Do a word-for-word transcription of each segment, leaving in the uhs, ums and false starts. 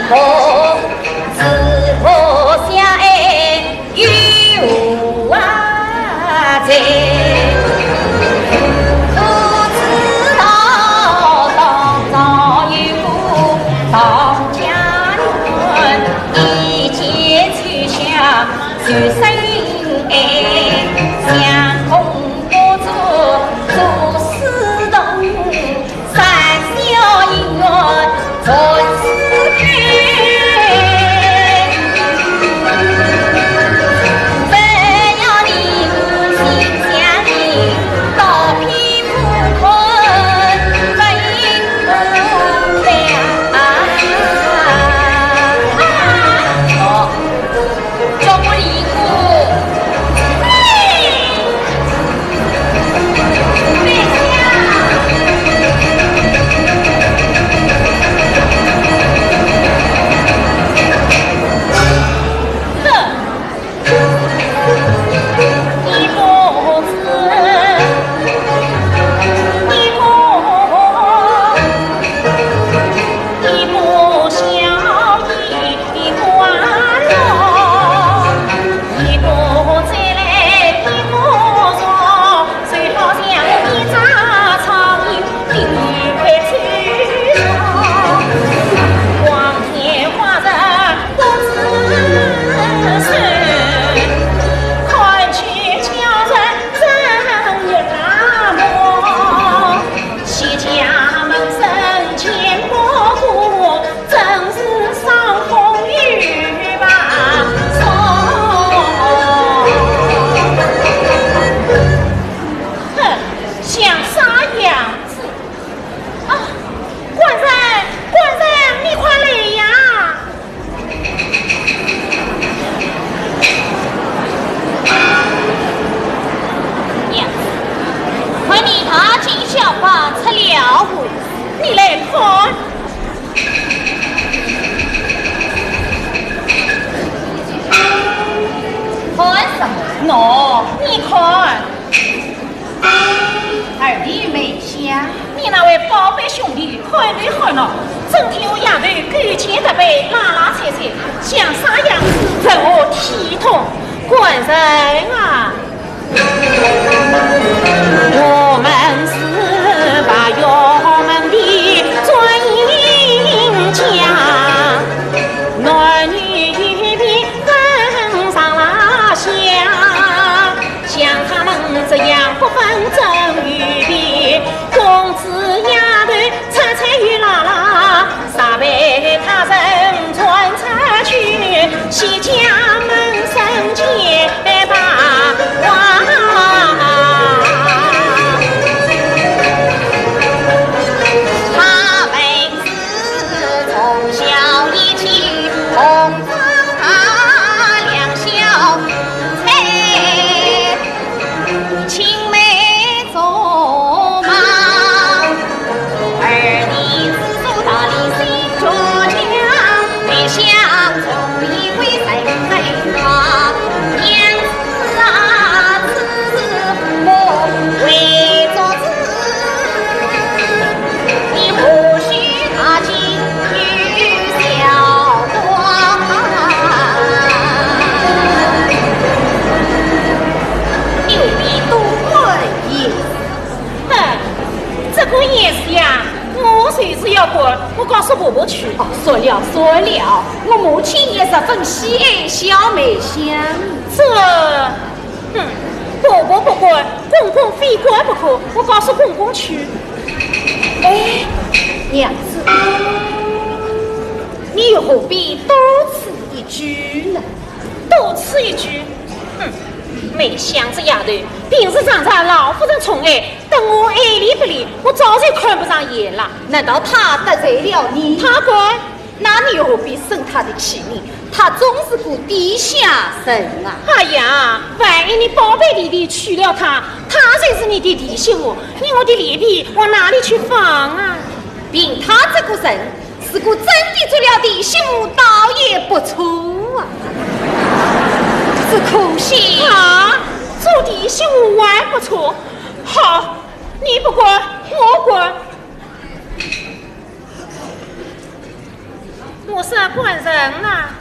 我自不相爱有何罪？不知道当朝有个唐家院，一见秋香 就生爱，相公不做做书童，三笑姻缘传四海。不要你心相依，到偏不肯，不应不了。啊，啊，啊。 哼，像啥样子？啊，官人，官人，你快来呀！娘子，看你大惊小怪，出了何事？你来看。看什么？喏，你看。 二弟梅香，你那位宝贝兄弟看都看了，真的有丫头勾肩搭背，拉拉扯扯，像啥样子，成何体统？官人啊！我们是八学门的专家，男女有别 更上拉下，像他们这样不分真与伪，公子丫头猜猜又拉拉，啥被他人传出去，西家门生结八卦。他们是从小一起同 啊，两小无猜，青梅竹马，二弟子叔大礼新着装，梅香总以为人人怕，娘子啊，此事莫为作主。 你或许大惊又小怪。你何必多管闲事？哼，这个闲事呀，我就是要管，我告诉婆婆去。哦，算了，算了，我母亲也十分喜爱小梅香。这 哼，婆婆不管，公公非管不可，我告诉公公去。哎，娘子，你又何必多此一举呢？多此一举？哼，梅香这丫头，平时常常老夫人宠爱，等我爱理不理，我早就看不上眼了。难道她得罪了你？她管。 那你又何必生她的气呢？她总是个地下人啊。哎呀，万一你宝贝弟弟娶了她，她就是你的弟媳妇，你我的脸皮往哪里去放啊？凭她这个人，如果真的做了弟媳妇，倒也不错啊。只可惜啊，做弟媳妇还不错。好，你不管，我管。 我这官人啊，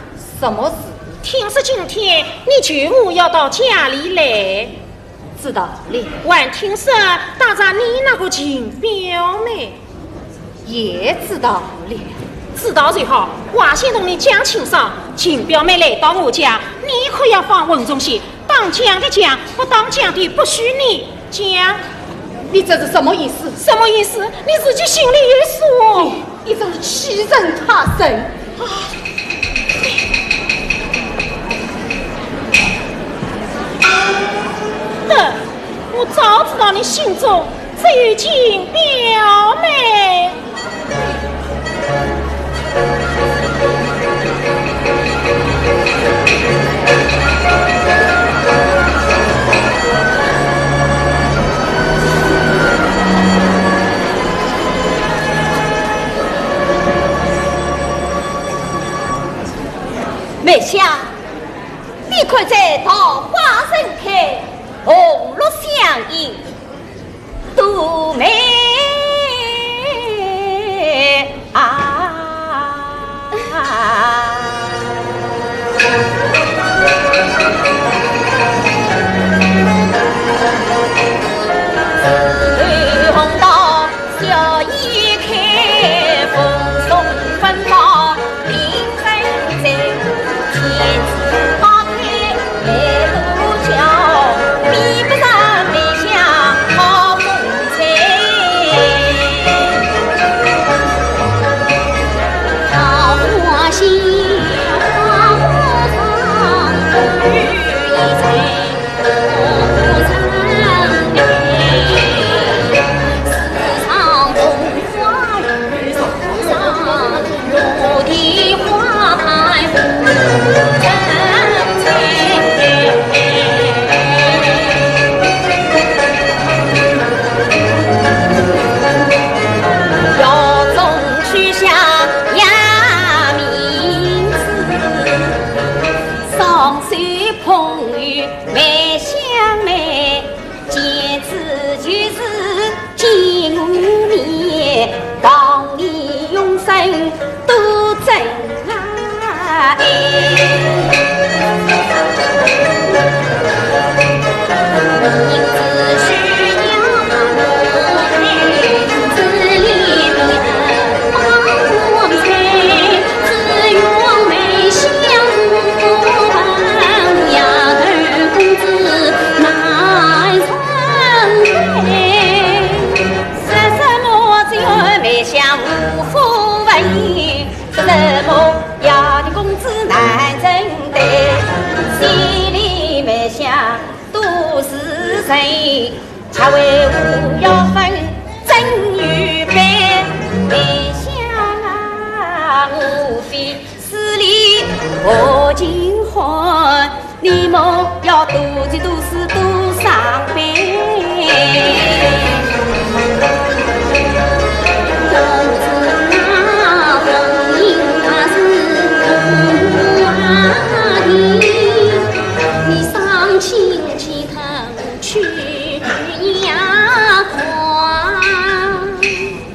什么事？听说今天你舅母要到家里来。知道了。还听说带着你那个亲表妹。也知道了。知道就好，我先同你讲清爽。亲表妹来到我家，你可要放稳重些，当讲的讲，不当讲的不许你讲。你这是什么意思？什么意思？你自己心里有数。你，你真是欺人太甚。啊！哼，我早知道你心中只有亲表妹。 梅香，你看这桃花盛开，红落相映， 多美啊！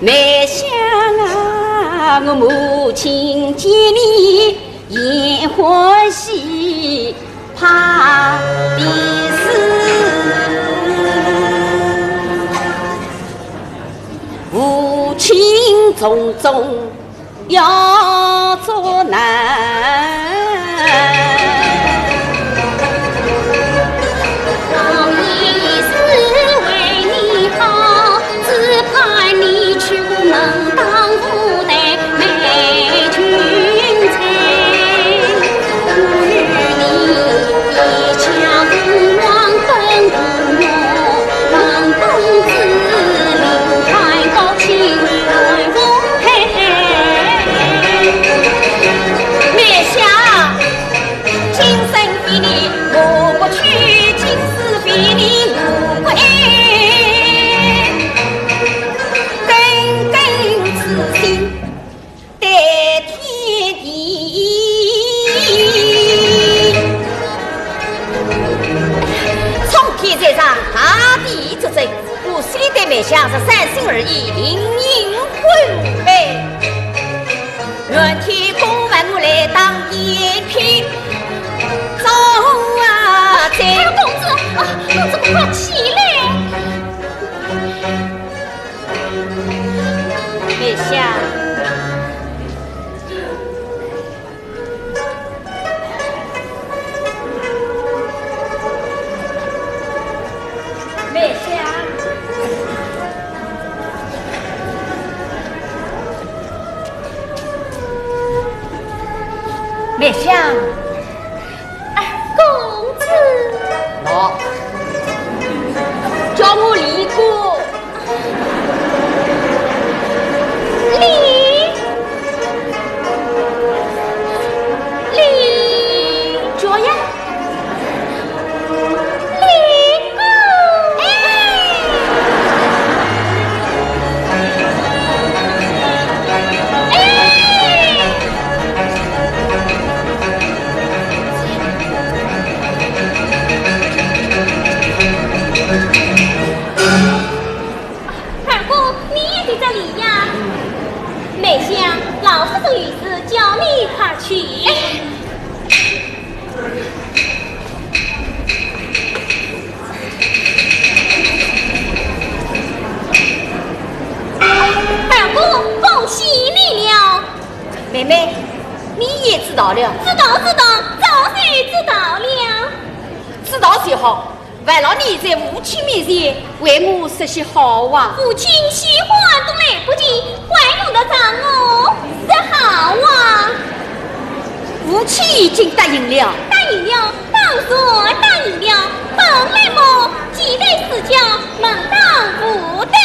梅香啊，我母亲见你也欢喜，怕的是父亲重重 要作难。梅香，今生非你我不娶，今世非你我不爱。根根痴心 对天地。苍天在上，大地作证，我虽对梅香是三心二意，另应婚配。愿天公文梅香。啊，公子。喏，叫我李姑。李，李，叫呀。 李姑。哎。哎。二姑，你也在这里呀？梅香，老师有事，叫你快去。哎。 二姑，恭喜你了。妹妹，你也知道了？知道，知道，早就知道了。知道就好，还望你在父亲面前为我说些好话。父亲喜欢都来不及，还用得着我说好话？父亲已经答应了。答应了， 当然答应了，本来么，几代世交，门当户对。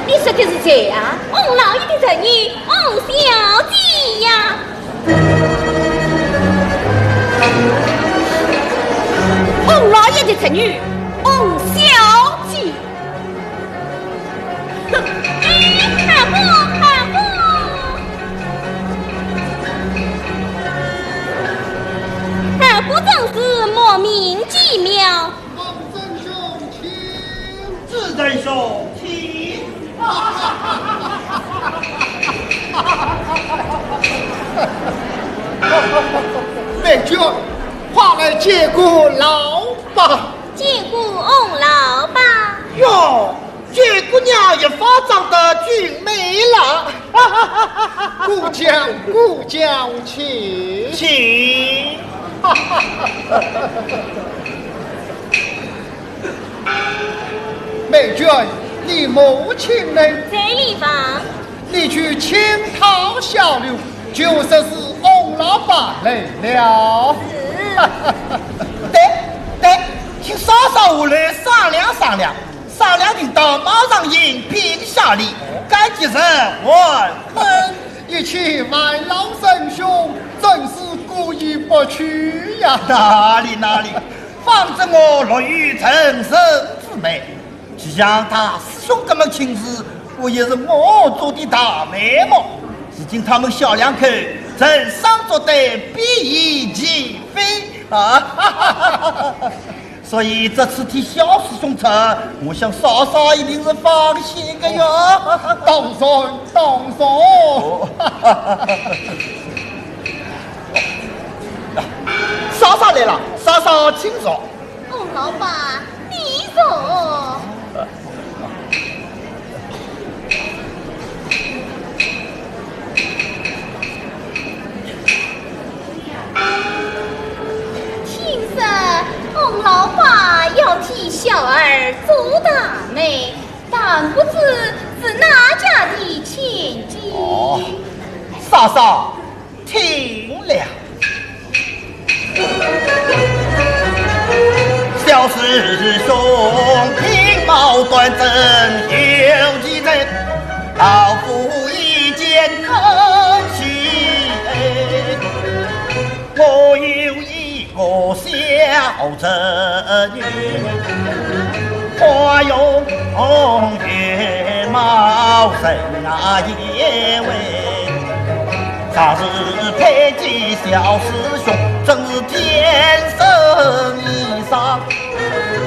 你说的是谁啊？翁老爷的侄女，翁小姐呀。翁老爷的侄女，翁小姐。 哎，二姑，二姑。二姑真是莫名其妙。方正兄，请。子正兄，请。美娟，快来见过老伯。见过翁老伯。哟， 见姑娘一发长得俊美了。过奖，过奖，请。请。美娟，你母亲呢？在里房。你去请她下楼，就说是翁老伯来了。是。对，对，请嫂嫂下来商量商量。 商量定当，马上迎宾下礼，该几日完婚。一切烦劳仁兄，真是过意不去呀。哪里哪里，方正我乐于成人之美，既然大师兄他们请示，我也是我做的大媒么。如今他们小两口成双作对，比翼齐飞啊！ 所以这次替小师兄出，我想嫂嫂一定是放心的哟。当然，当然。哦。嫂嫂来了，嫂嫂请坐。翁老伯，你坐。 听说翁老伯要替小儿做大媒，但不知是哪家的千金。哦，嫂嫂， 听了。小师兄，品貌端正有其人，老夫一见可喜。我有一 个小侄女，花容月貌人啊也为，若是配给小师兄，真是天生一双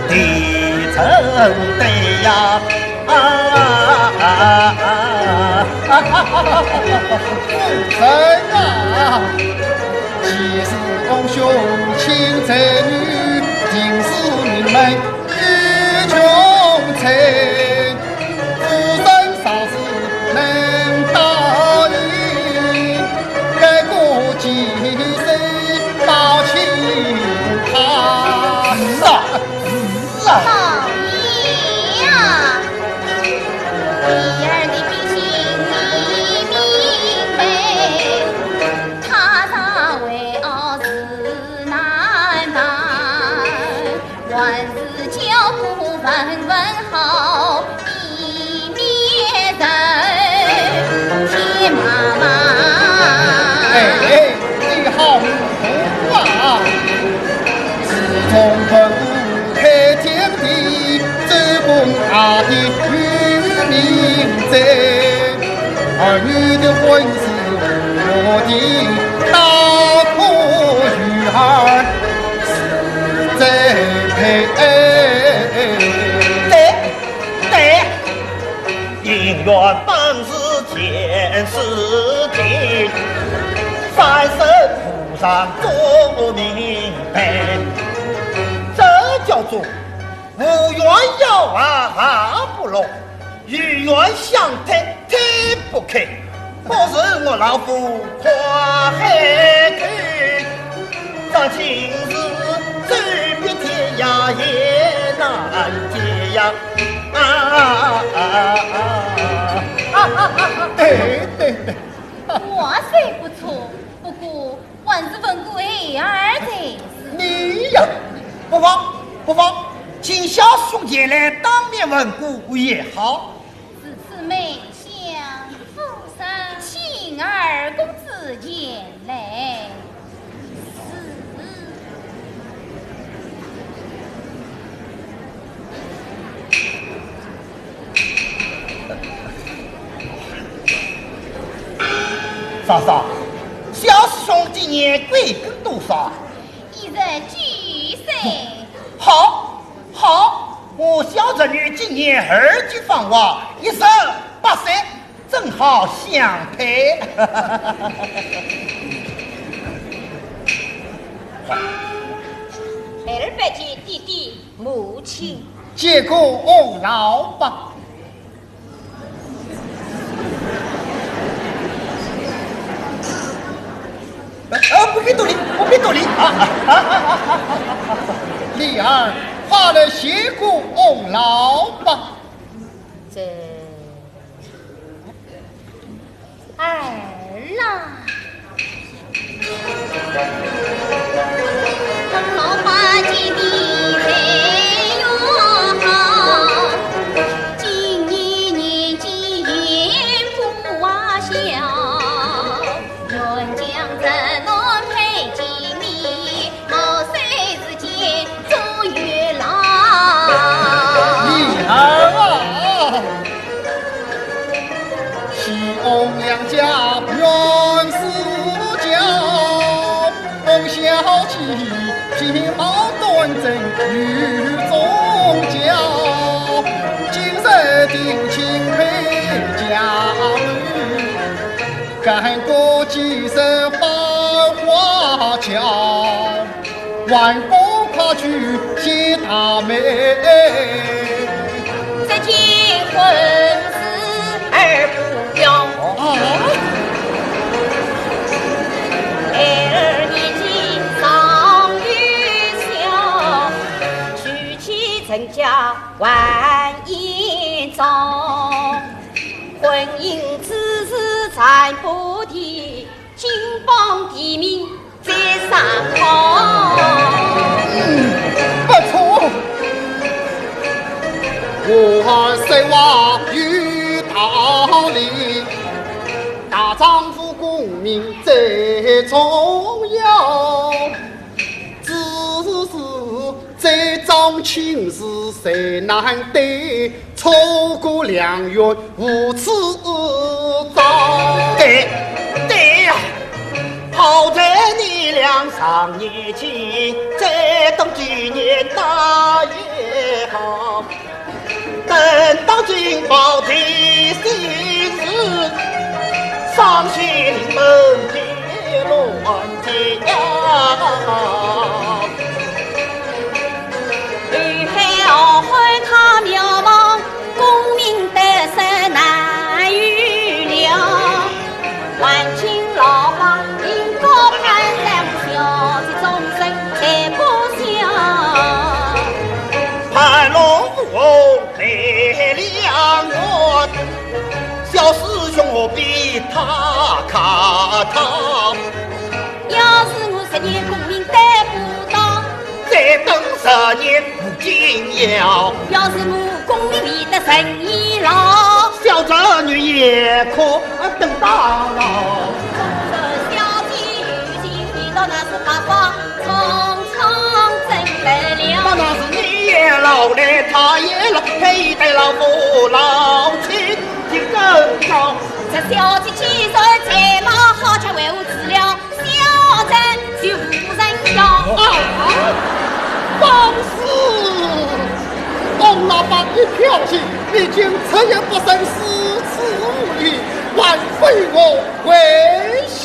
地成对呀。 啊啊啊啊！夫人啊，既是翁兄亲侄女，定是名门女穷亲。夫人若是能答应，改过几日报亲她。是啊，是啊。老爷啊， 你儿的品行你有名在，儿女的婚事，我的大可女儿是在配。对，对，姻缘本是前世情，三生无常做明白，这叫做 无冤要啊不落，有冤相推推不开。不是我老夫夸海口，这情字走遍天涯也难解呀！啊啊啊啊啊！对对对，话虽不错，不过 还是问过孩儿才是。你呀，不妨，不妨，请小师兄前来当面问过也好。如此，梅香。夫人。请二公子前来。是。 嫂嫂，小师兄今年贵庚多少啊？一十九岁。好，好，我小侄女今年二级芳华，一十八岁，正好相配。孩儿拜见爹爹母亲。见过翁老伯。 呃，不必多礼，不必多礼啊！李二，快来谢过翁老伯。这 儿啊。老伯见你才要好，今年年纪也不小，愿将这男配给你， 我虽是贱做月郎。李二啊，西翁两家原是交，翁小姐相貌端正有宗教，今日定亲配佳偶，干过几日百花轿。 还不快去见大妹。这结婚事儿不要。啊？孩儿年纪尚幼小，娶妻成家还年长。婚姻之事暂不提，金榜题名 再商讨。嗯，不错。我说话有道理，大丈夫功名最重要，只是这桩亲事谁难对， 错过良缘无处找。对，对呀，好在你俩上年纪，再等几年那也好。等到金榜题名时，伤心临门的乱结呀。 女孩好汉他渺茫，功名得失难预料。还请老伯明告判断，小姐终身谁不晓？判若无误，配良缘，小师兄何必太客套？ 要是我十年功名得不到，再等十年无紧要。要是我功名未得人已老，小侄女也可等到老。小姐有情未到，那是白发匆匆走了。那那是你也老来他也老，配得老夫老亲情更高。这小姐既然才貌好，却为何治了小人就无人要？啊，方师，董老板一票心，你竟出言不慎，四次无礼，还非我跪下。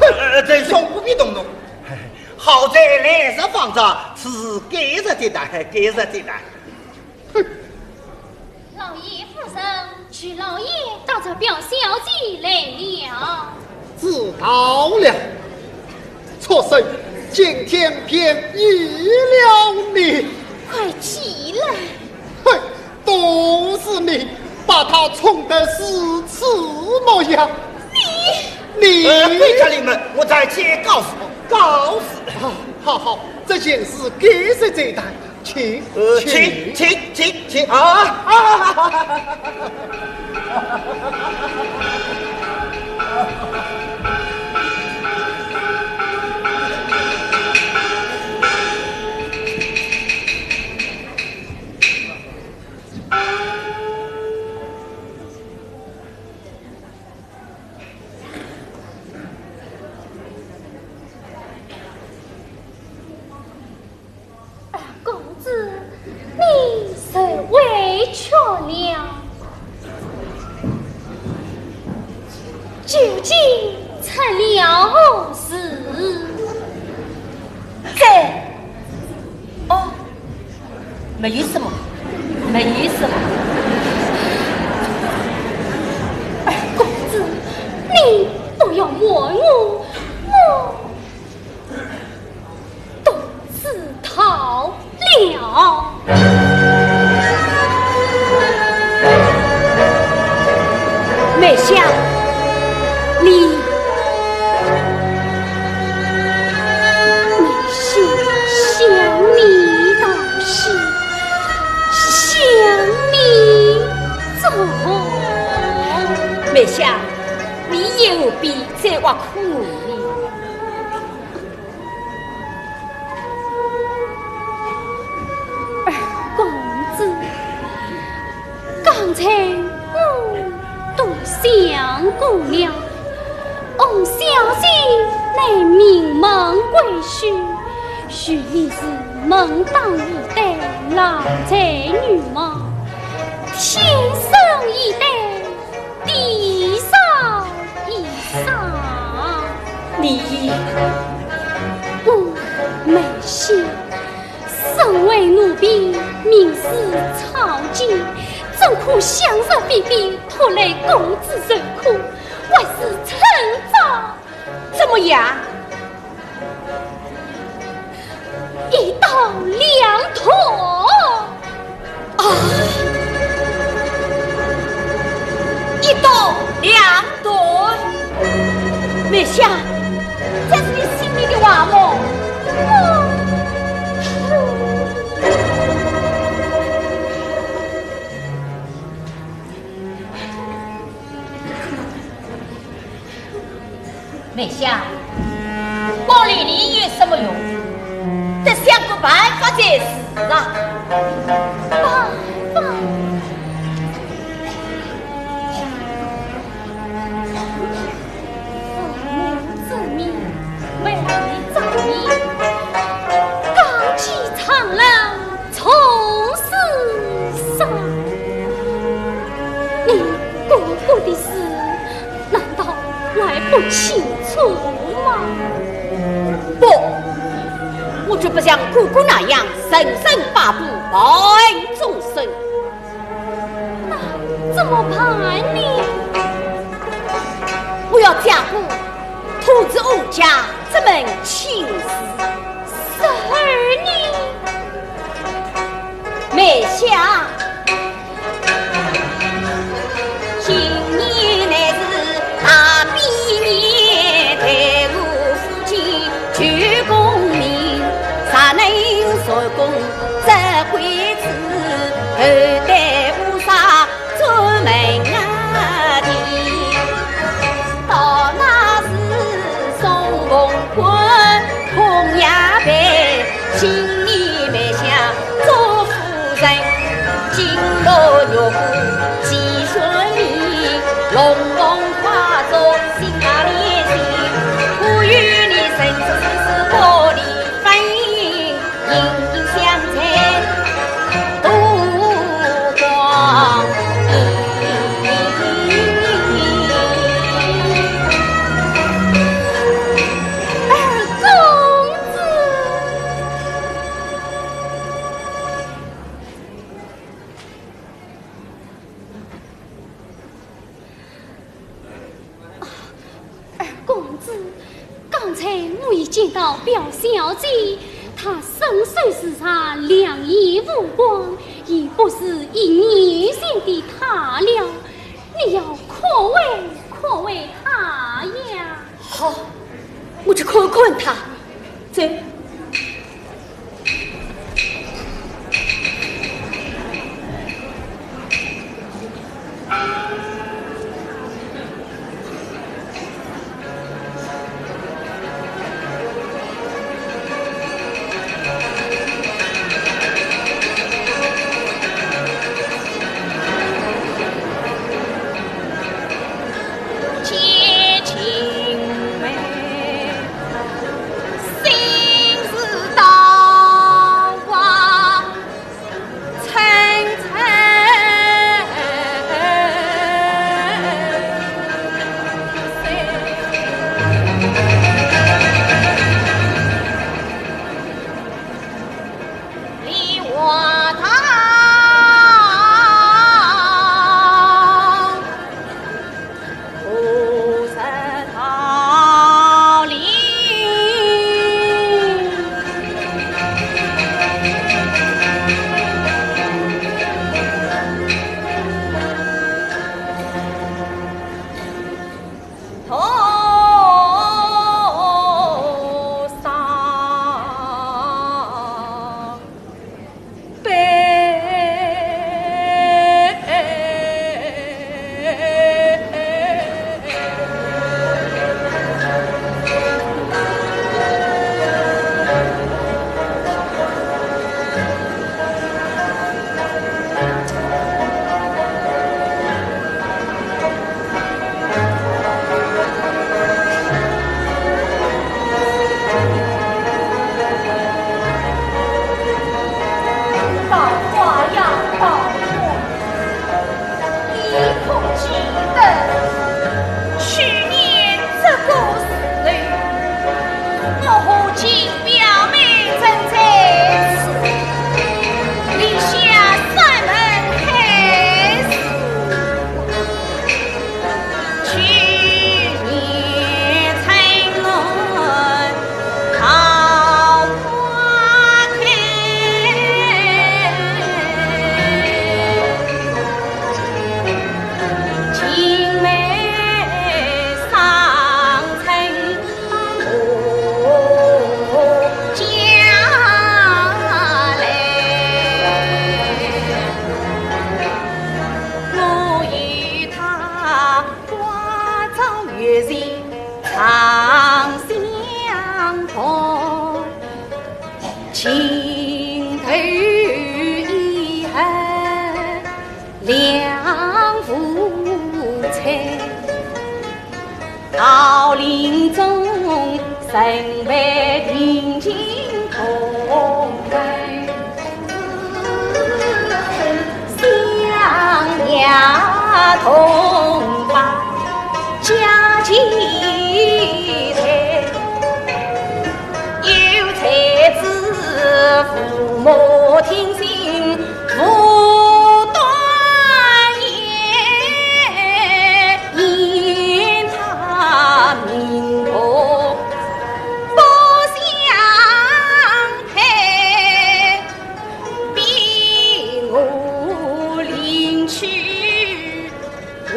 呃，陈兄不必动怒，好在来日方长，此事该着的担，该着的担。哼，老爷夫人，徐老爷带着表小姐来了。知道了。畜生，今天便依了你。快起来。 哼，都是你把他宠得如此模样。你，你，呃，跪下，你们，我再去告诉，告诉。啊，好，好，这件事该是这样，请，呃，请，请，请，请，啊，啊，啊，啊，啊。 公子，你受委屈了。究竟出了何事？这，哦，没有什么，没有什么。哎，公子，你不要瞒我，我 都知道了。梅香，你，梅香，想你到死，想你走。梅香，你也何必再挖苦我呢？ 哎，公子，刚才我都想过了，翁小姐乃名门贵婿，许你是门当户对，郎才女貌，天生一对。 地上一上。你，我梅香，身为奴婢，名士草芥，怎可享受卑鄙，拖累公子受苦，还是趁早 怎么样？一刀两断。啊！一刀两断？梅香，这是你心里的话么？梅香，我留你有什么用？得想个办法才是啊。办法？父母之命，为你着迷，告寄长郎 从世上。你哥哥的事，难道还不清楚吗？不，我绝不像哥哥那样人人摆布，报恩终身。那怎么办呢？我要嫁个 统治我家这门亲事。侄儿呢？梅香，今年乃是大比年，待我夫妻求功名，若能成功则归子，后代无啥 做门啊的。今年梅香祝夫人，金罗玉鼓齐全面，龙凤花烛心啊连心，不与你生死生死不离分，英雄在度光阴。二公子。 二公子，刚才我已见到表小姐，她身手自然，两眼无光，已不是一年前的她了。你要宽慰宽慰她呀。好，我去看看她。走。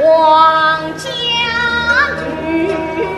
王家女。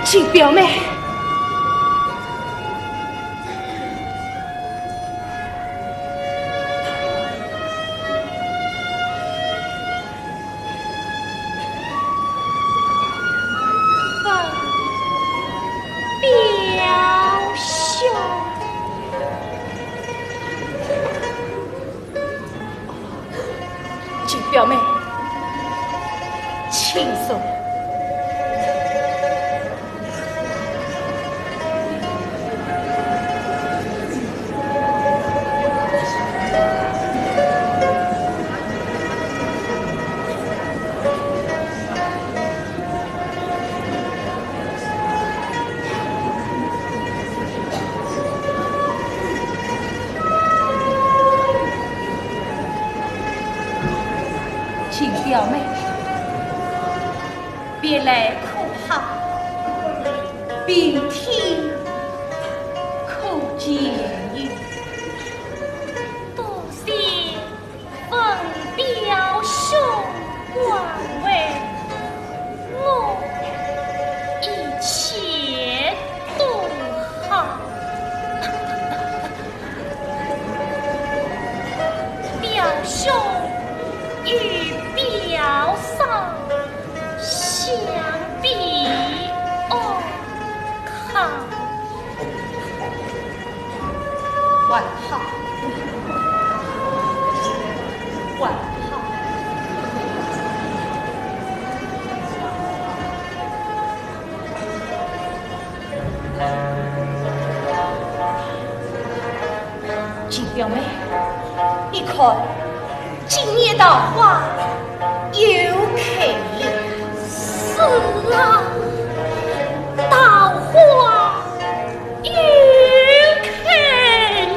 亲表妹。 表兄。请表妹请坐。 请表妹。别来可好？并听可见矣。多谢 奉表兄宽慰，我一切都好。表兄与表嫂相比，哦， 好。还好。还好。表妹，你看，今年桃花又开了。是啊，桃花又开了。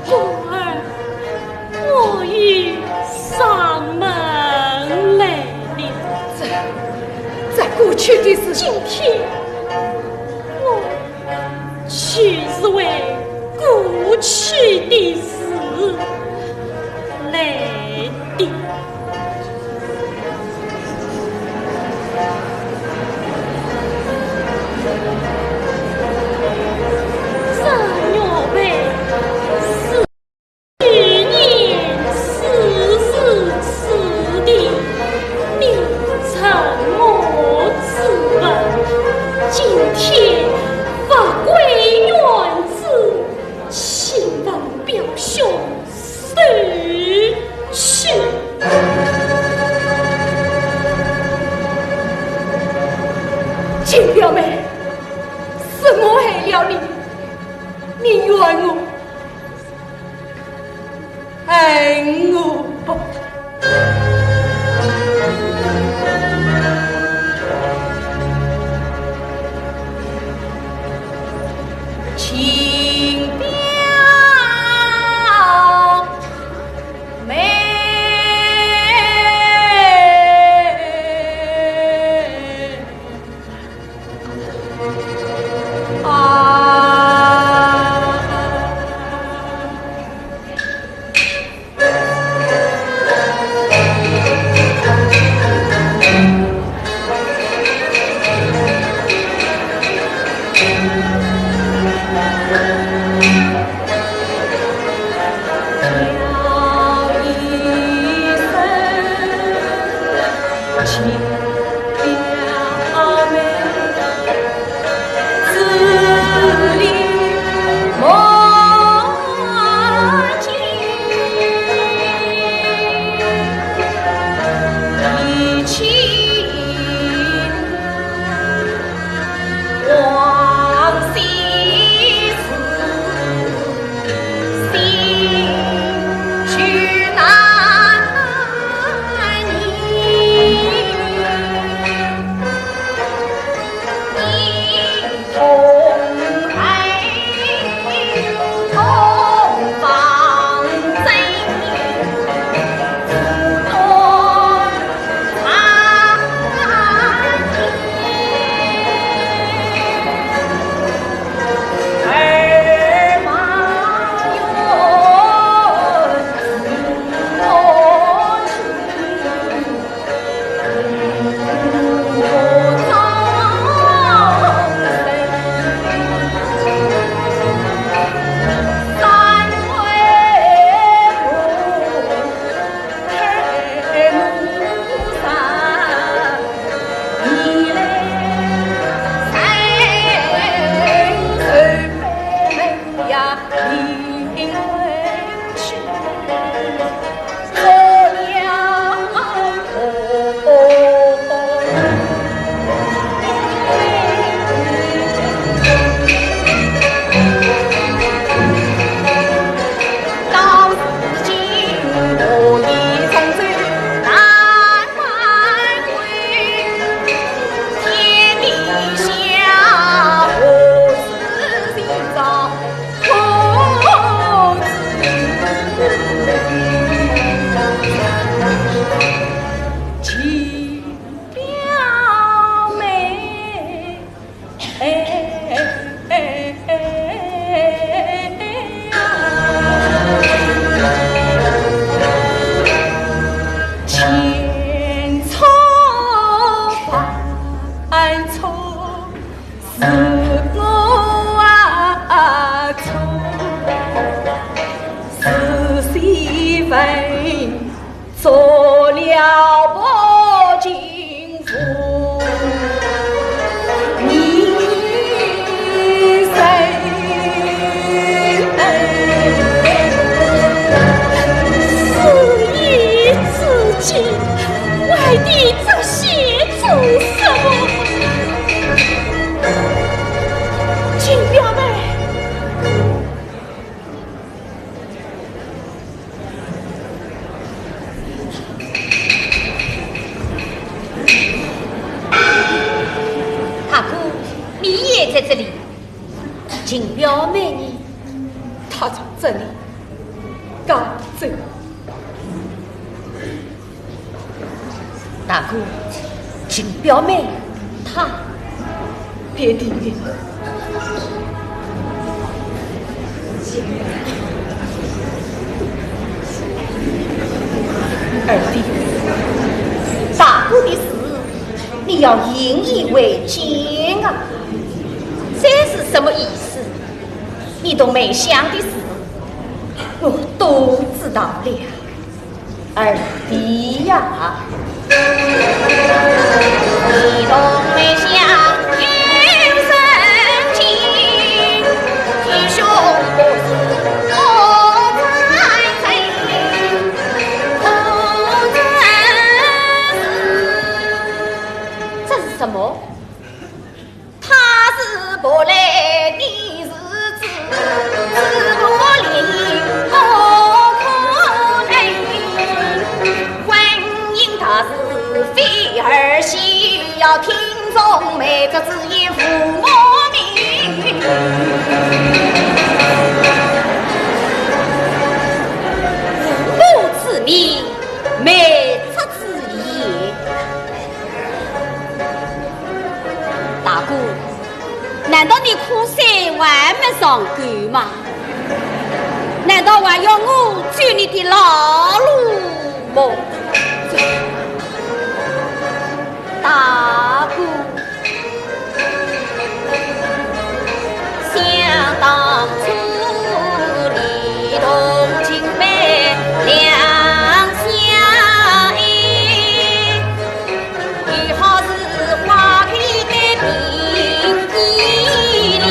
故而我又上门来了。这，这过去的事，今天我就是为过去的事来的。 正月份是去年四月初的，你承我之物，今天物归原主，请问表兄 收去。秦表妹，是我害了你，你怨我，恨我吧。 秦表妹啊。在这里，秦表妹呢？她在这里，刚走。大哥，秦表妹，她……别停停。二弟，大哥的事，你要引以为戒啊！这是什么意思？你同梅香的事，我都知道了。 二弟呀。这是什么？ 他是不来的日子，是不灵，不可能。婚姻大事非儿戏，要听从媒妁之言，父母命。父母之命，媒妁之言。 大哥，难道你苦水还没尝够吗？难道还要我走你的老路么？大哥，想当初你同秦梅两相爱， 也好是花开的并蒂莲，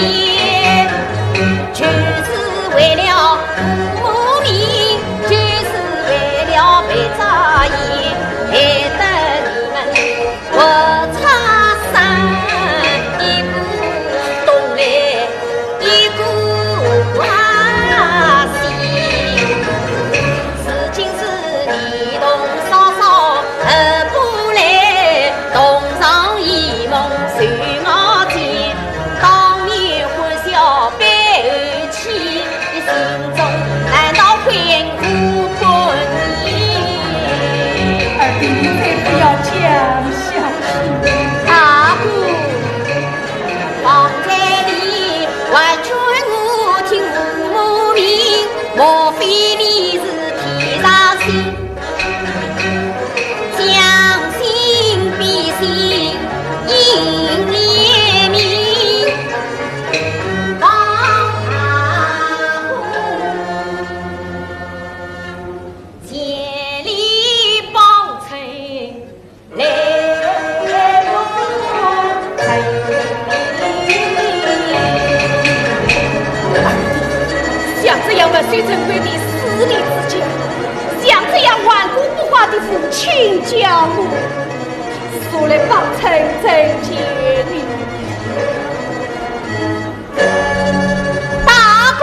就是为了父母命，就是为了媒妁之言，害得你们活畜生，一个东来，一个西。如今是 你同嫂嫂合不来，同床异梦随我见。当年欢笑背后起，你心中难道悔悟不已？二弟，你再不要讲下去。大哥，方才你还劝我听父母命，莫非你是天上星？ 将心比心，应怜悯。像这样墨守成规的势利之家，像这样頑固不化的父亲家，我素来不曾成见呢。大哥！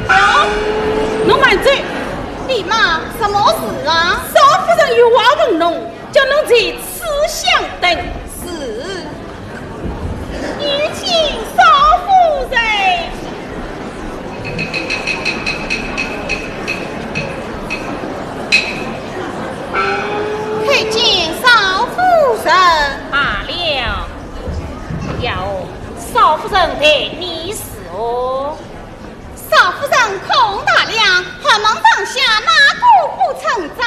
哟，侬慢走。李妈，什么事啊？少夫人有话问侬，叫侬在此相等。是。有请少夫人。 参见少夫人。罢了。哟，少夫人待你如何？少夫人可大量，寒门上下哪个不称赞？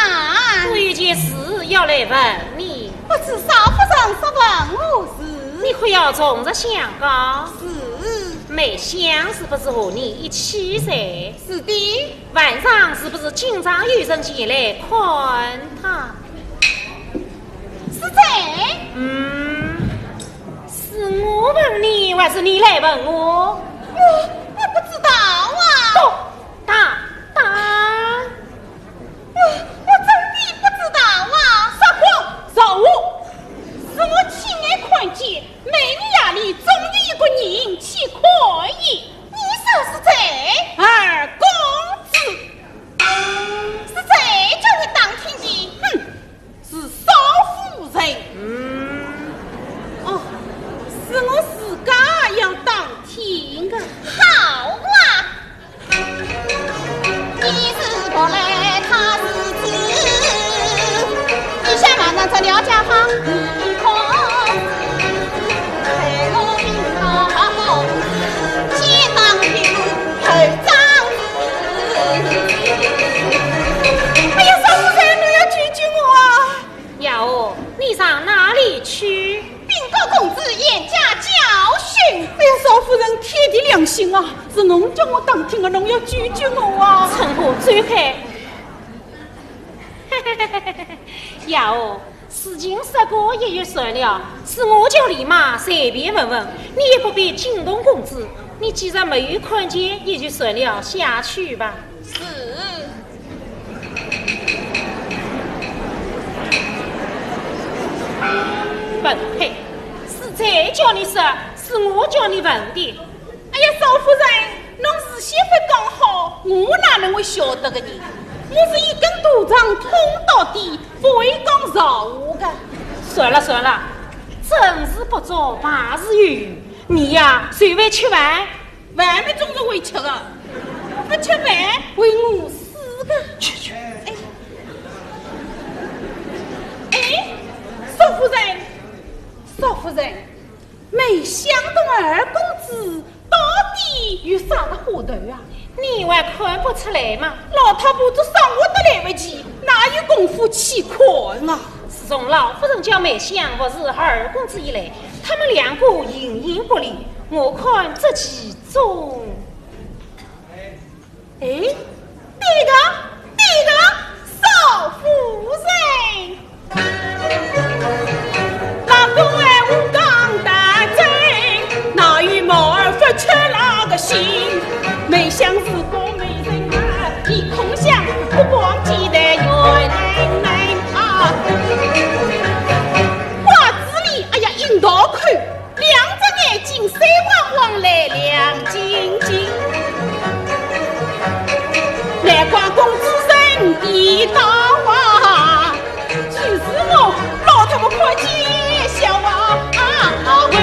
我有件事要来问你。不知少夫人所问何事？你可要从实相告。是。梅香是不是和你一起睡？是的。 晚上是不是经常有人前来看她？是的。嗯，我问你，还是你来问我？我，我不知道啊。不，打，打。我，我真的不知道啊。撒谎！饶我！是我亲眼看见，梅林巷里总有一个人去看伊。你说是谁？二公子。是谁叫你打听的？哼，是少夫人。嗯。哦，是我自家要打听的。好啊。你是婆来，他是子，你先马上这了解好。你可知，陪我病到好，先当兵后当子。哎呀，少夫人，你要救救我啊！ 丫头，你上哪里去？禀告公子，严家教训。哎呀，少夫人，天地良心啊，是侬叫我打听的，侬要救救我啊！春花，走开。丫头，事情说过也就算了，是我叫你嘛，随便问问，你也不必惊动公子。你既然没有看见，也就算了，下去吧。 是。笨胚，是谁叫你说，是我叫你问的。哎呀，少夫人，侬事先勿讲好，我哪能会晓得的呢？我是一根大肠通到底，勿会讲造话的。算了算了，成事不足，败事有余。你呀，随便吃饭。 饭么总是会吃的，不吃饭会饿死的。去去。哎，哎，少夫人，少夫人，梅香跟二公子到底有啥个话头啊？你还看不出来吗？老太婆做生活都来不及，哪有功夫去看啊？自从老夫人叫梅香服侍二公子以来，他们两个形影不离，我看这其 中。哎，对个，对个，少夫人。老公哎，我讲得真，哪有猫儿不吃老虎个心？梅香是个美人啊，你空想不忘记的原来啊。瓜子里，哎呀，一道口。 两只眼睛水汪汪来亮晶晶，难怪公子认得到啊，就是我老太婆看见也笑啊，啊，啊，问。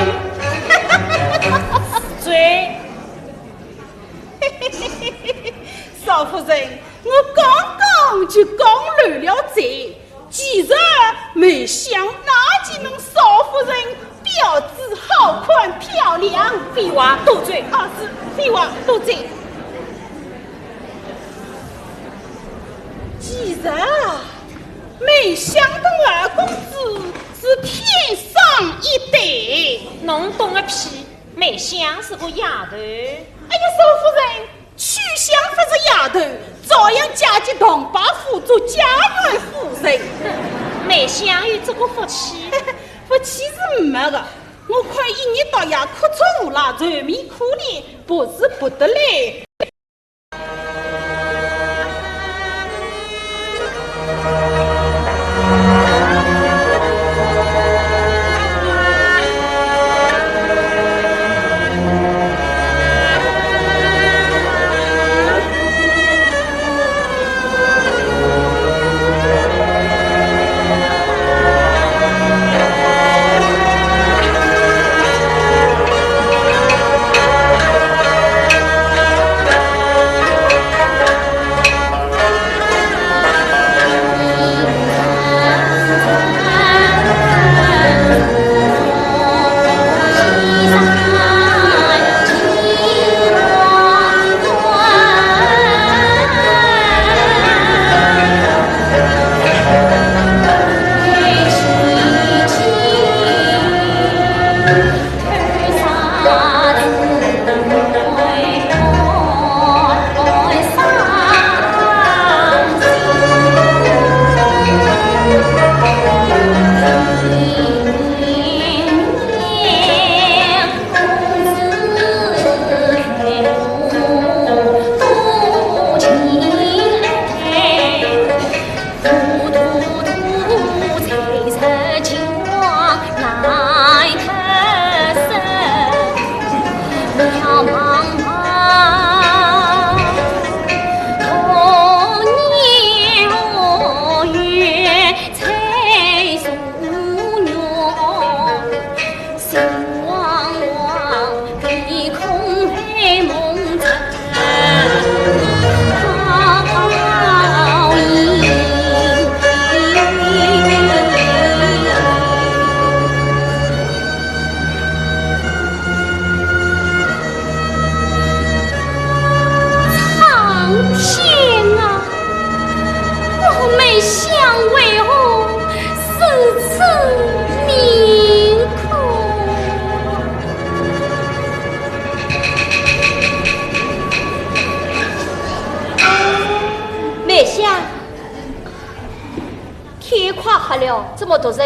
少夫人，我刚刚就讲漏了嘴， 其实梅香哪见侬少夫人标致好看漂亮？废话多嘴。啊，是，废话多嘴。其实啊，梅香跟二公子是天生一对。侬懂个屁！梅香是个丫头。哎呀，少夫人， 秋香勿是丫头，照样嫁进唐伯虎做贾府夫人。梅香有这个福气？福气是没个，我看一日到夜哭出乌拉，愁眉苦脸，不是不得了。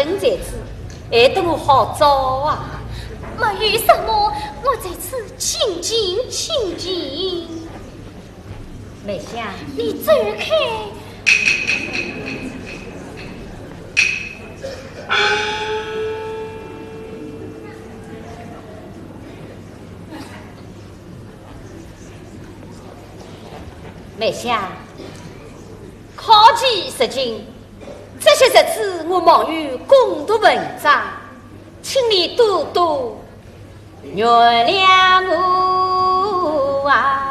人在此，还等我好招啊？没有什么，我在此静静静静。梅香，你走开。梅香，考期已近， 这些日子我忙于攻读文章，请你多多原谅我啊。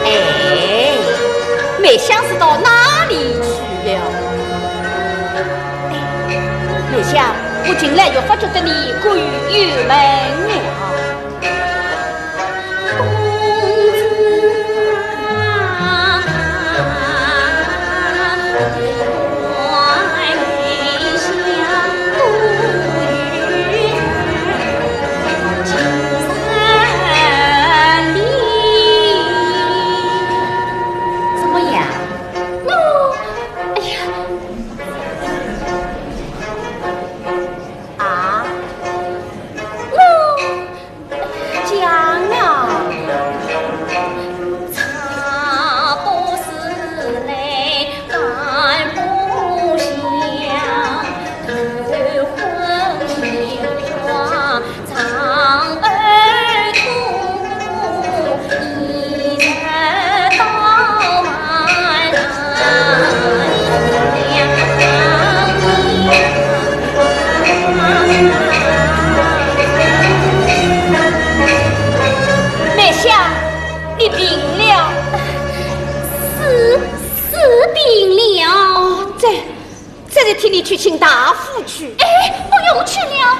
哎，梅香是到哪里去了？哎，梅香，我近来越发觉得你过于郁闷了。怎么样？我，哎呀，啊，我 讲啊。梅香，你病了？是，是病了。哦，这，这就替你去请大夫去。哎，不用去了。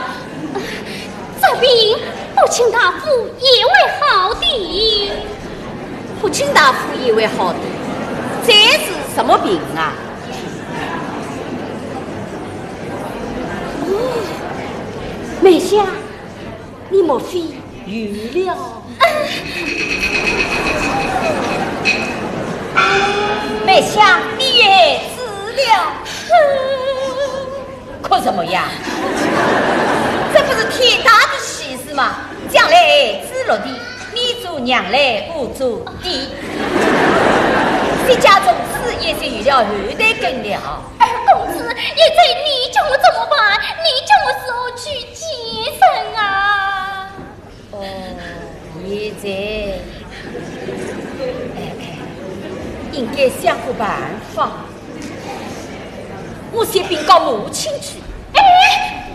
这病不请大夫也会好的。不请大夫也会好的，这是什么病啊？哦，梅香，你莫非有了？梅香，你有子了。 哭什么呀？这不是天大的喜事吗？将来儿子落地，你做娘嘞，我做爹。谢家从此也就有了后代根了。哎，公子，现在你叫我怎么办？你叫我如何去见人啊？ 哦，现在，哎，应该想个办法。我先禀告母亲去。哎，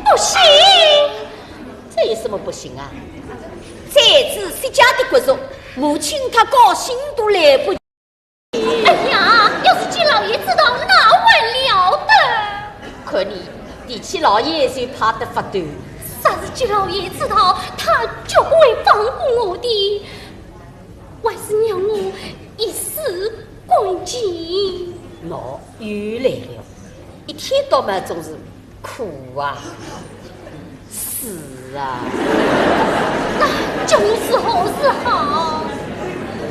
不行！这有什么不行啊？这是谢家的骨肉，母亲她高兴都来不及。 哎呀，要是季老爷知道，那完了的。看你，提起老爷就怕得发抖。若是季老爷知道，他绝不会放过我的，还是让我一死干净。喏，又来了，一天到晚总是 苦啊，死啊！那叫我如何是好？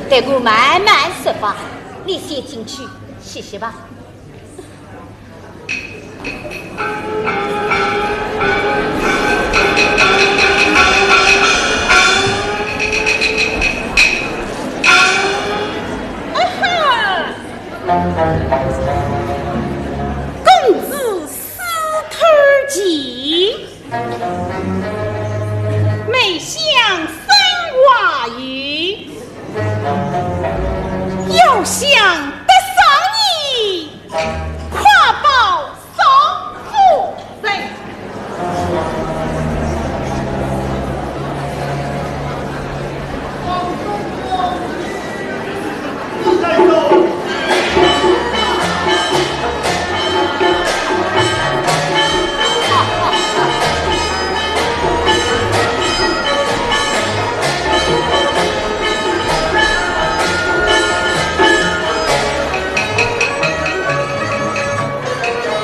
待我慢慢说吧，你先进去歇歇吧。 公子私偷情，梅香生话语，要想得上你，快报上夫人。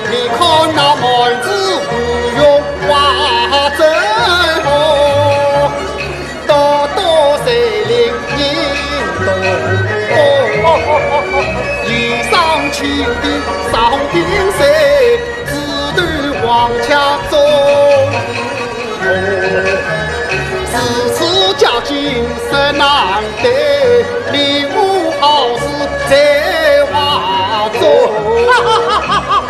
你看那妹子芙蓉花正红，朵朵水灵映东风。衣裳轻的上冰水，枝头黄雀总 如此家境实难得，你我好似在画中。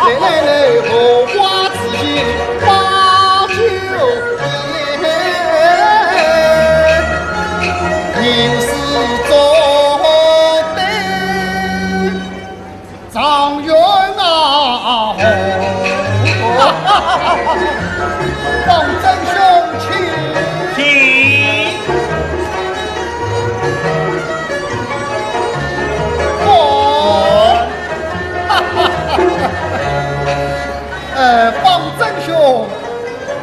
来来来，荷花自饮把酒言，吟诗作对。 状元啊，哦。方曾兄，请。请。哦。呃，方曾兄，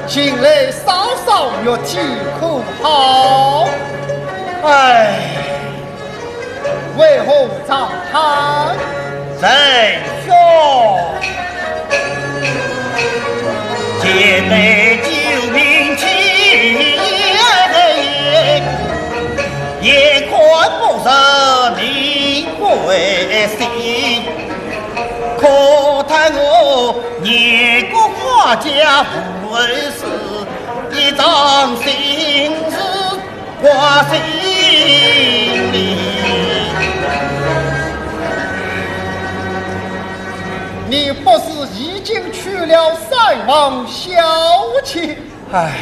近来稍稍月体可好？哎。 为何长叹？曾兄，前来救命去，眼看不成命归西，可叹我年过花甲无人侍，一桩心事 挂心里。你不是已经娶了三房小姐？唉，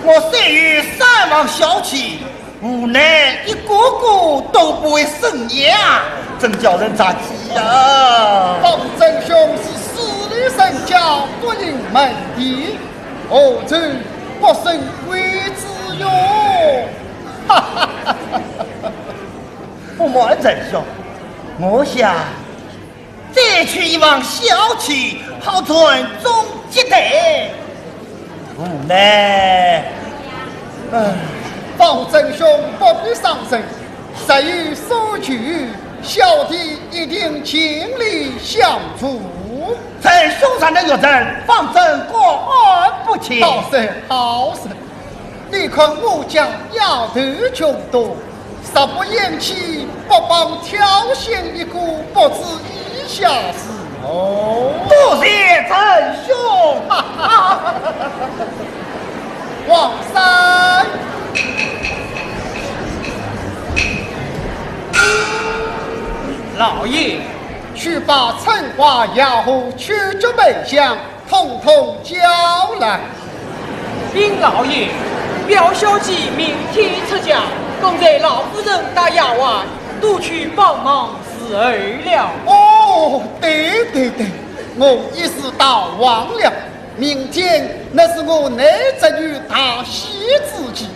我虽有三房小姐，无奈一个个都不会生养，真叫人着急呀。方曾兄是势利人家，不应门第。 何愁不生贵子哟？哈哈哈哈哈！不瞒曾兄，我想再娶一房小姐，好传宗接代。无奈，唉，方正兄不必伤心，日后所求，小弟一定尽力相助。承兄上的玉成，方正感恩不尽。好事，好事。你看我家丫头众多，实不厌气，不妨挑选一个，不知意下如何？多谢承兄。王三。老爷。去把春花、丫鬟、秋菊、梅香统统叫来。禀老爷，表小姐明天出嫁，刚才老夫人带丫鬟都去帮忙伺候了。哦，对对对，我一时大忘了。明天乃是我内侄女大喜之期，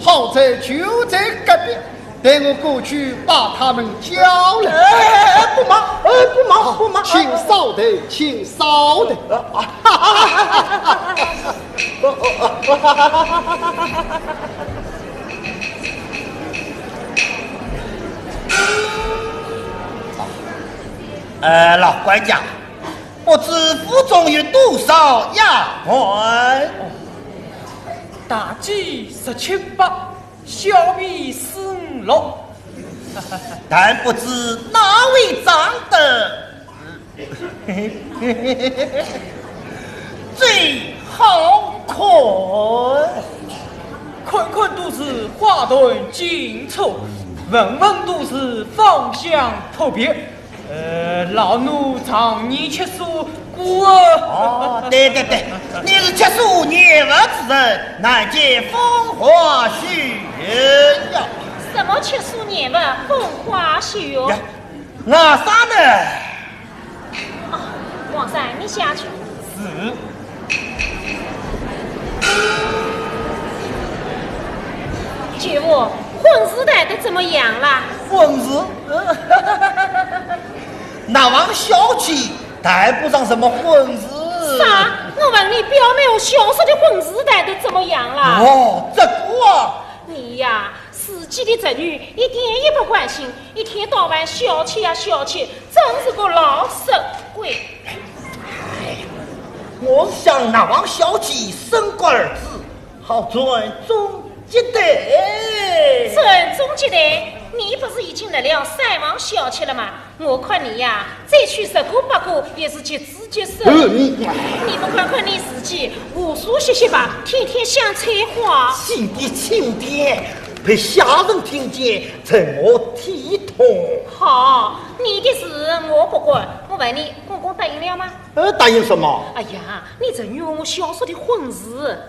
好在就在隔壁，待我过去把他们叫来。哎，哎，哎，不忙，哎，不忙，不忙。请稍等，请稍等。啊，呃，老管家，不知府中有多少丫鬟？大计十七八，小婢四五六。但不知哪位长得最好看？看看都是花团锦簇，闻闻都是芳香扑鼻。呃，老奴常年吃素，故而……哦，对对对，你是吃素厌物之人，难见风花雪月呀。什么吃素厌物，风花雪月？呀，我啥呢？哦，王三，你下去。是。舅父，婚事谈得怎么样了？婚事？那房小姐谈不上什么婚事。啥？我问你，表妹和小叔的婚事谈得怎么样了？哦，这个啊。你呀，自己的侄女一点也不关心，一天到晚小妾呀小妾，真是个老色鬼。哎呀，我是想那房小姐生个儿子，好传宗接代。传宗接代？你不是已经立了三房小妾了吗？我看你呀，再娶十个八个也是急子急孙。呃，你……你不看看你自己，胡须息息白，天天想采花。轻点，轻点，被下人听见，成何体统。好，你的事我不管。我问你，公公答应了吗？呃，答应什么？哎呀，你侄女和我小叔的婚事。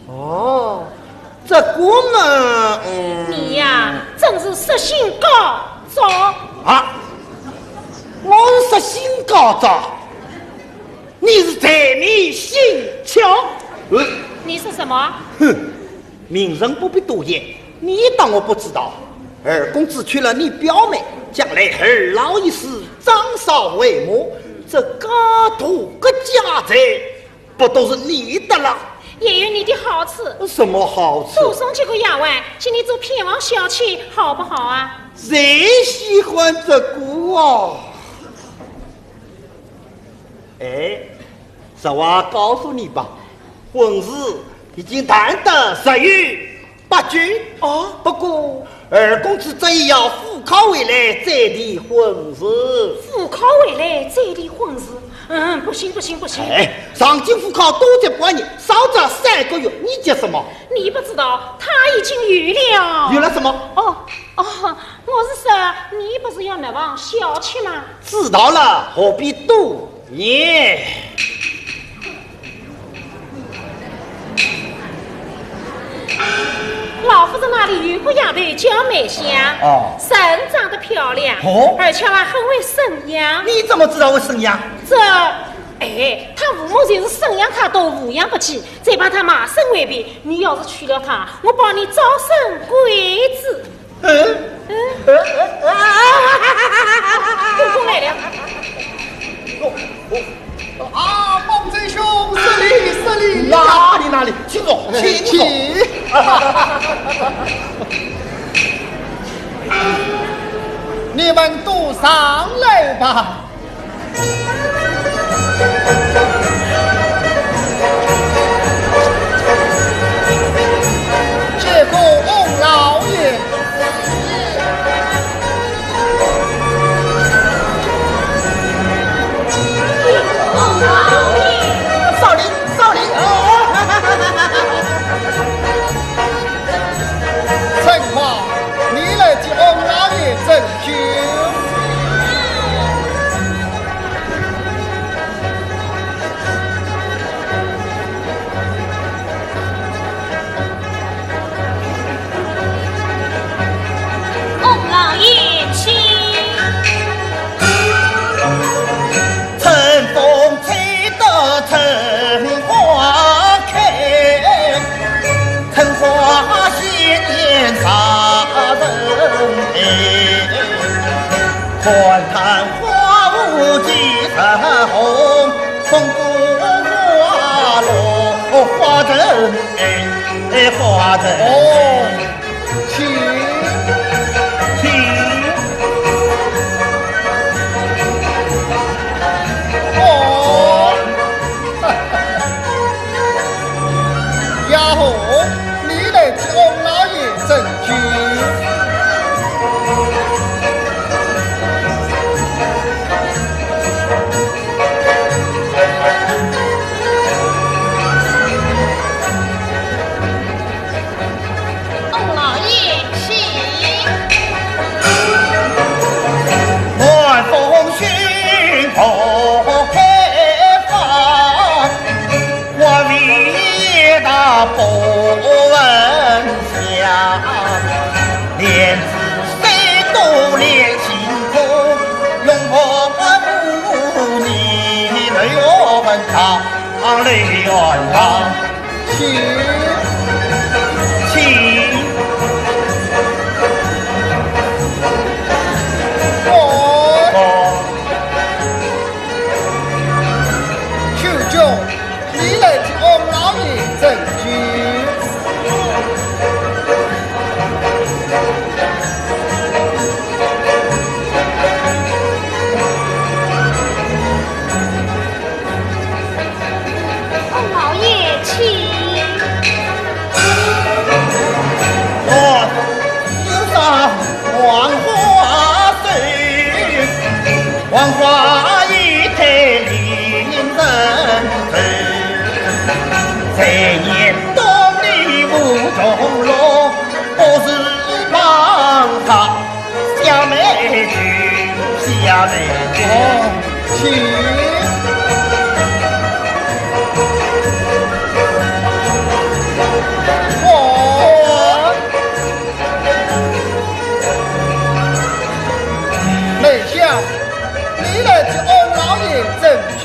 哦，这个嘛，嗯。你呀，真是色心高涨。啊？我是色心高涨？你是财迷心窍。呃。你说什么？哼，明人不必多言，你当我不知道。二公子娶了你表妹，将来二老一死，张少为母，这个大个家财， 不都是你的了？也有你的好处。什么好处？多送几个丫鬟，请你做偏房小妾，好不好啊？谁喜欢这个啊？哎，实话告诉你吧，婚事已经谈得十有 八九。哦，不过二公子执意要赴考回来再提婚事。赴考回来再提婚事？嗯，不行，不行，不行。哎，上京赴考多则半年，少则三个月，你急什么？你不知道，他已经有了。有了什么？哦，哦，我是说，你不是要那房小妾吗？知道了，何必多 耶。老夫人那里有个丫头叫梅香，哦。人长得漂亮，哦。而且还很会审样。你怎么知道会审样？这，哎，她父母就是审样她都无样不起，再把她卖身为婢。你要是娶了她，我保你早生贵子。 嗯？嗯？公公来了。哦，哦。啊，方正兄，失礼，失礼。哪里，哪里，请坐，请坐。请。你们都上来吧。谢过翁老爷。少林，少林。 春花，你来替翁老爷斟酒。翁老爷请。 哦，请。请。哦。丫鬟，你来替翁老爷斟酒。 翁老爷请。请。请。哦。哦。舅舅，你来替翁老爷斟酒。 翁老爷请。哦，请。哦。梅香，你来替翁老爷斟酒。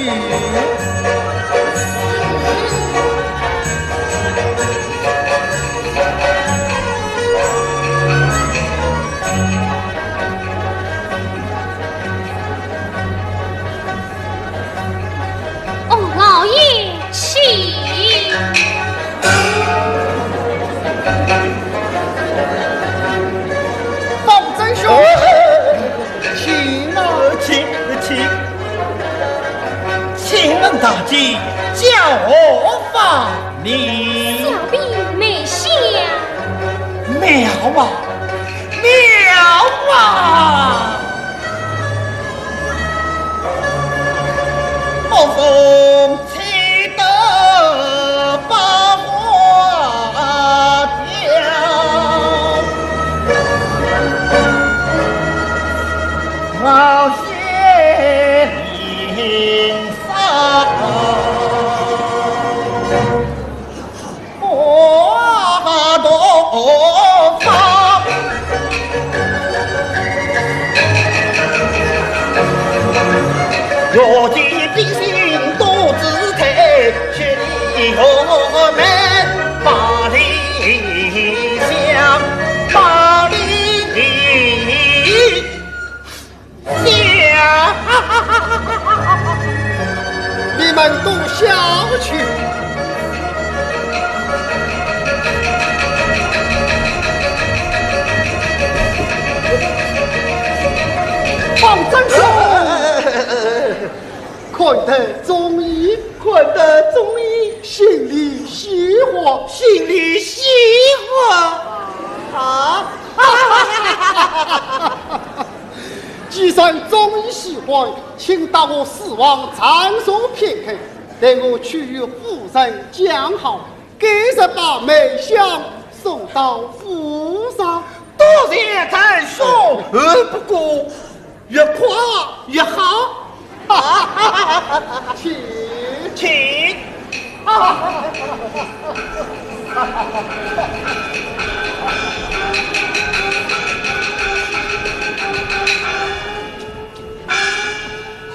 翁老爷请。方正兄，请啊。请，请。请问大姐，叫何芳名？小婢梅香。妙啊，妙啊！ 你们都下去。张三叔，看得中意，看得中意，心里喜欢，心里喜欢啊！既然中意喜欢，请到我书房暂坐片刻，待我去与夫人讲好， 改日把梅香送到府上。多谢张叔，呃，不过越快越好。请，请。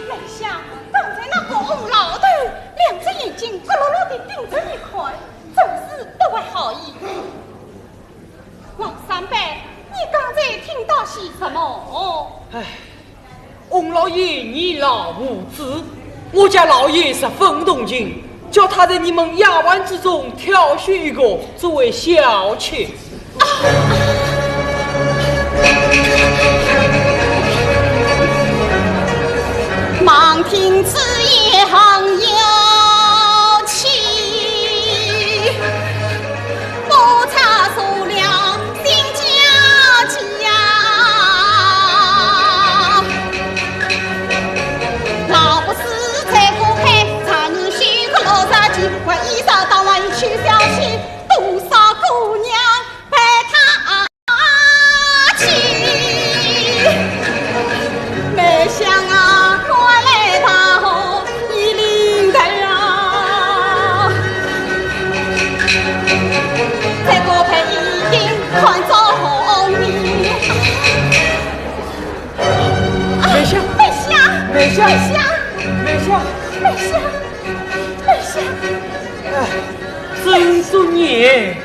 梅香，刚才那个翁老头，两只眼睛咯咯咯地盯着你看， 真是不怀好意。老三伯，你刚才听到些什么？唉，翁老爷年老无子，我家老爷十分同情，叫他在你们丫鬟之中挑选一个作为小妾。 梅香，梅香，梅香，梅香，梅香，梅香，梅香。哎，真作孽！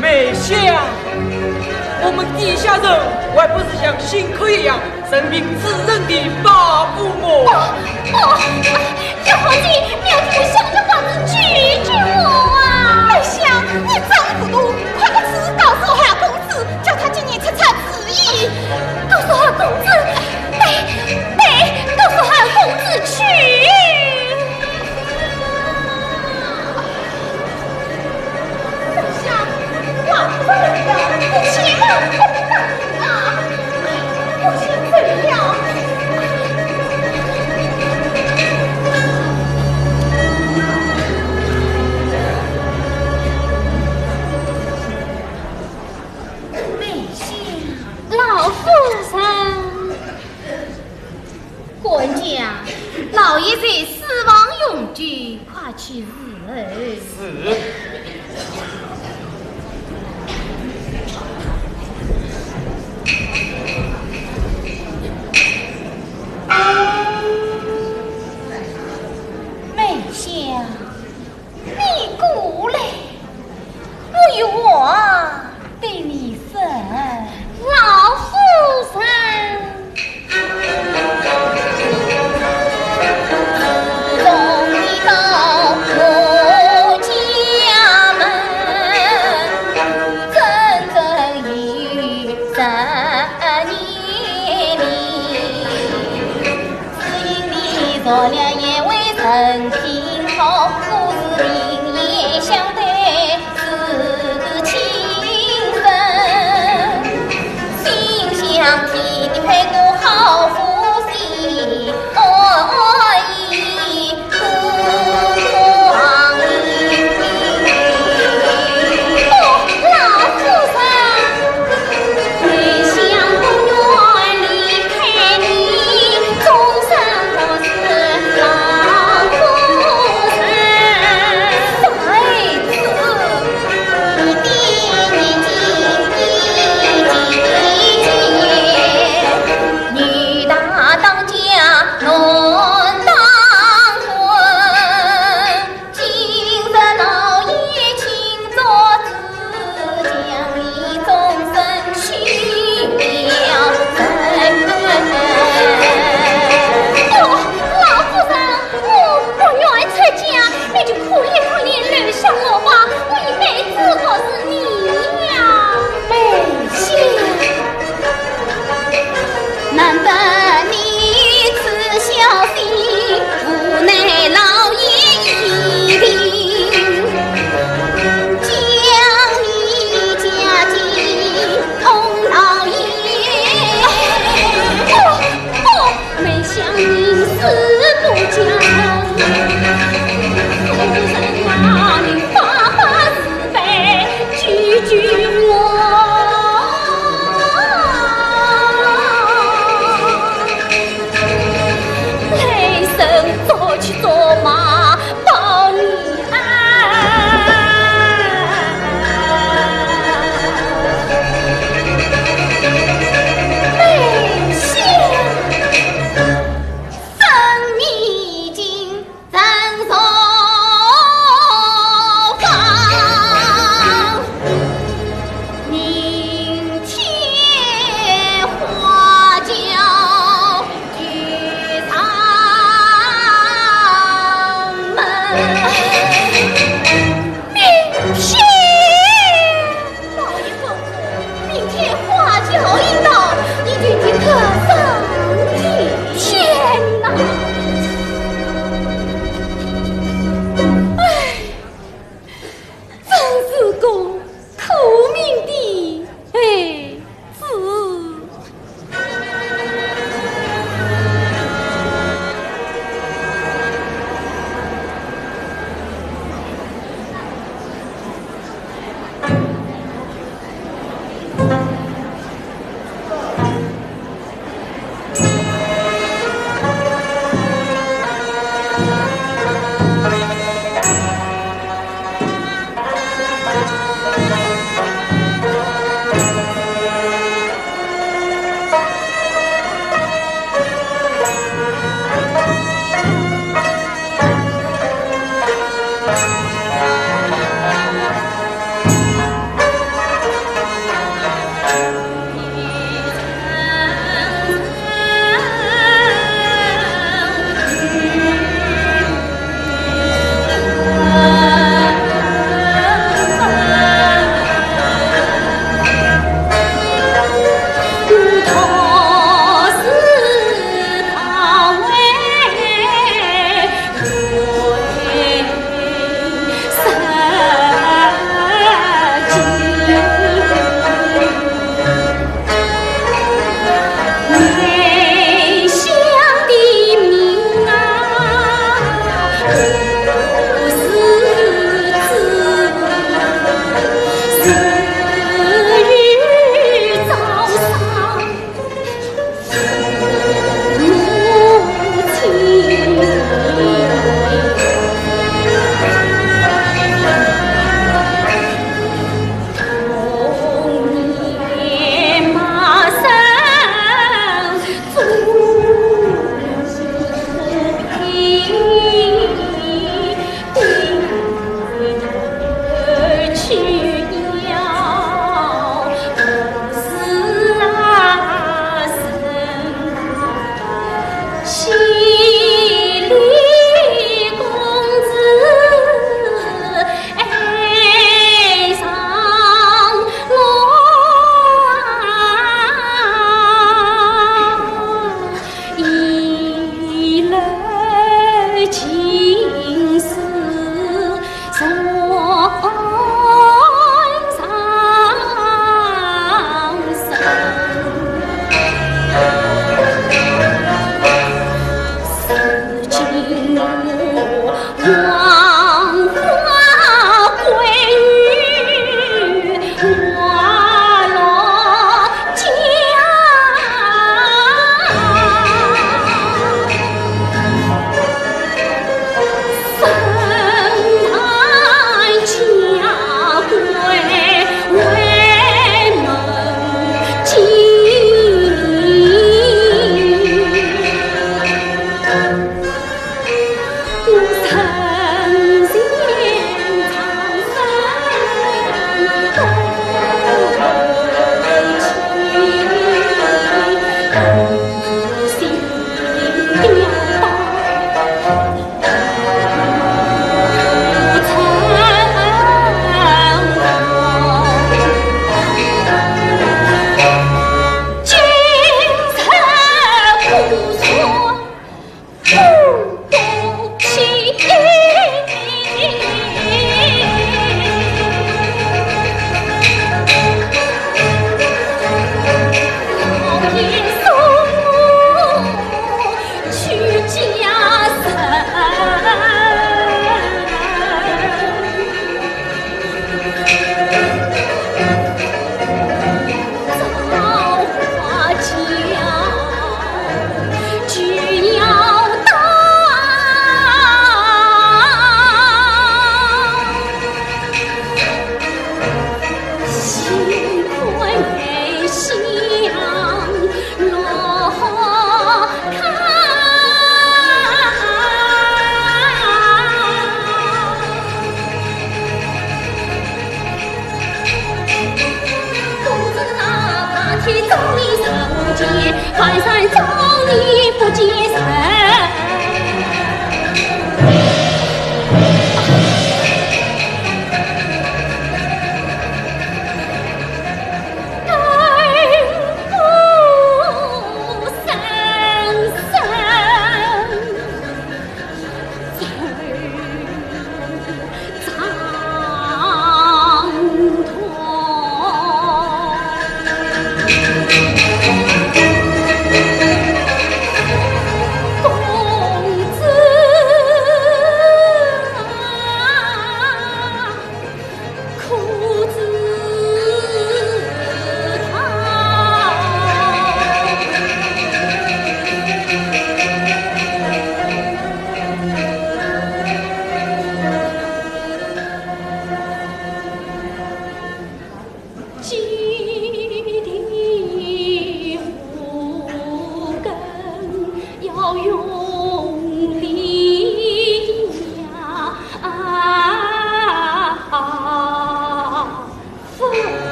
梅香，我们地下人还不是像牲口一样，任凭主人的摆布吗？不，不，小皇帝，你要替我想个法子救救我啊！梅香，你真糊涂，快把此事告诉二公子，叫他今日出出主意。告诉二公子？对，对，告诉二公子去。 老夫人。 管家，老爷在书房用酒，快去伺候。是。梅香。 你过来，我有话对你说。老夫人。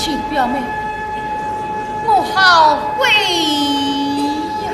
亲表妹，我好悔呀！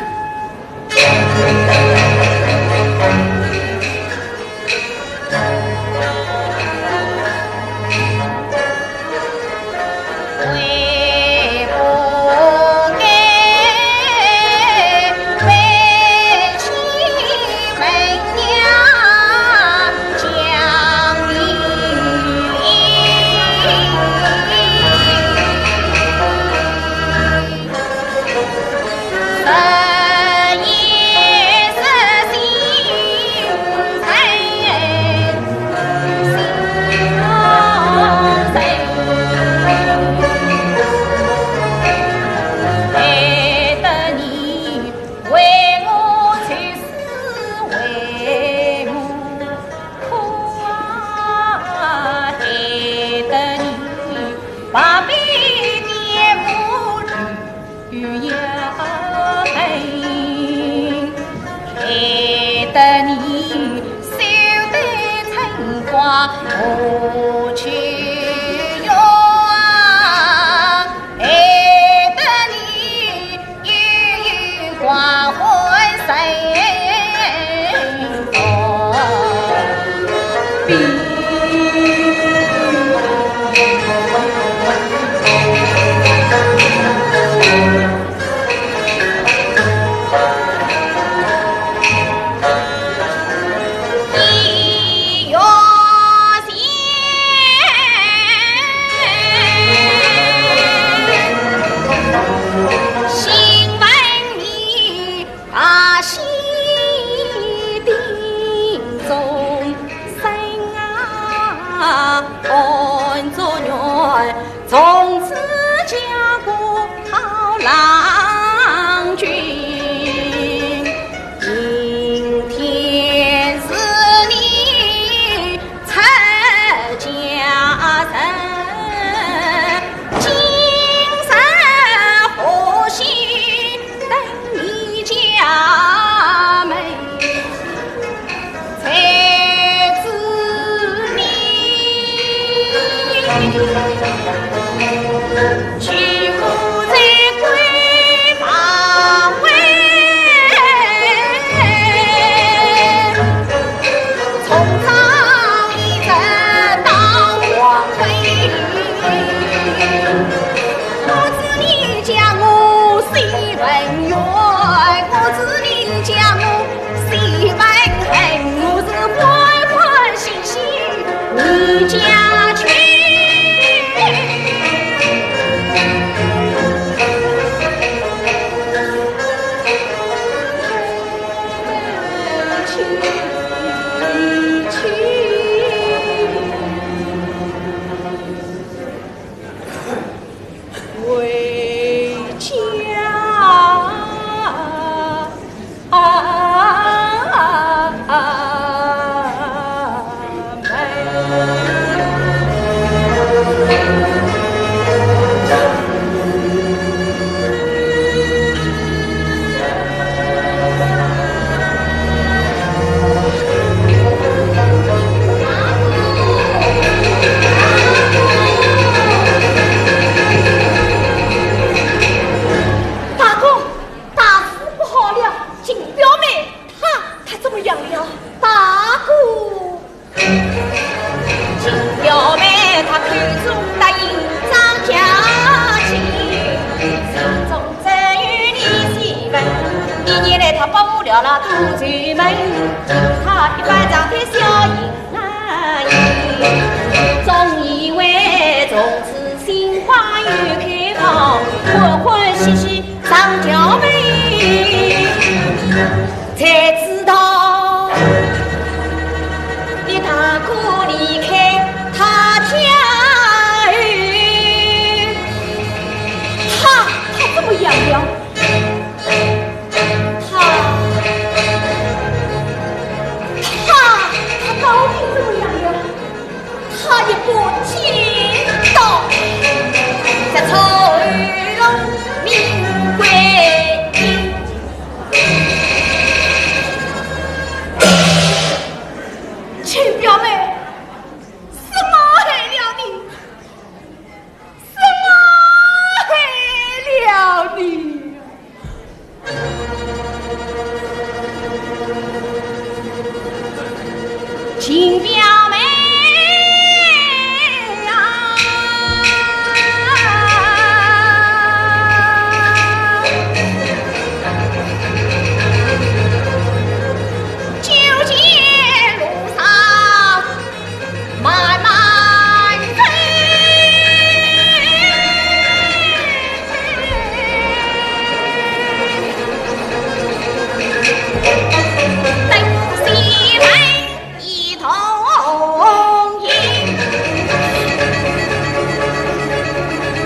大哥，大事不好了，金表妹她，她怎么样了？大哥。 金表妹她口中答应张家亲，心中只有你媳妇。一年来她把我聊了多愁闷，她一般常对小姨那样，总以为从此心花又开放，欢欢喜喜 张家妹，才知道你大哥离开她家后，她，她怎么样了？她，她，她到底怎么样了？ 她一把剪刀刺穿喉咙，命归阴。亲表妹，什么害了你？什么害了你？ 亲表妹啊，就见路上 慢慢走。等闲来一同饮。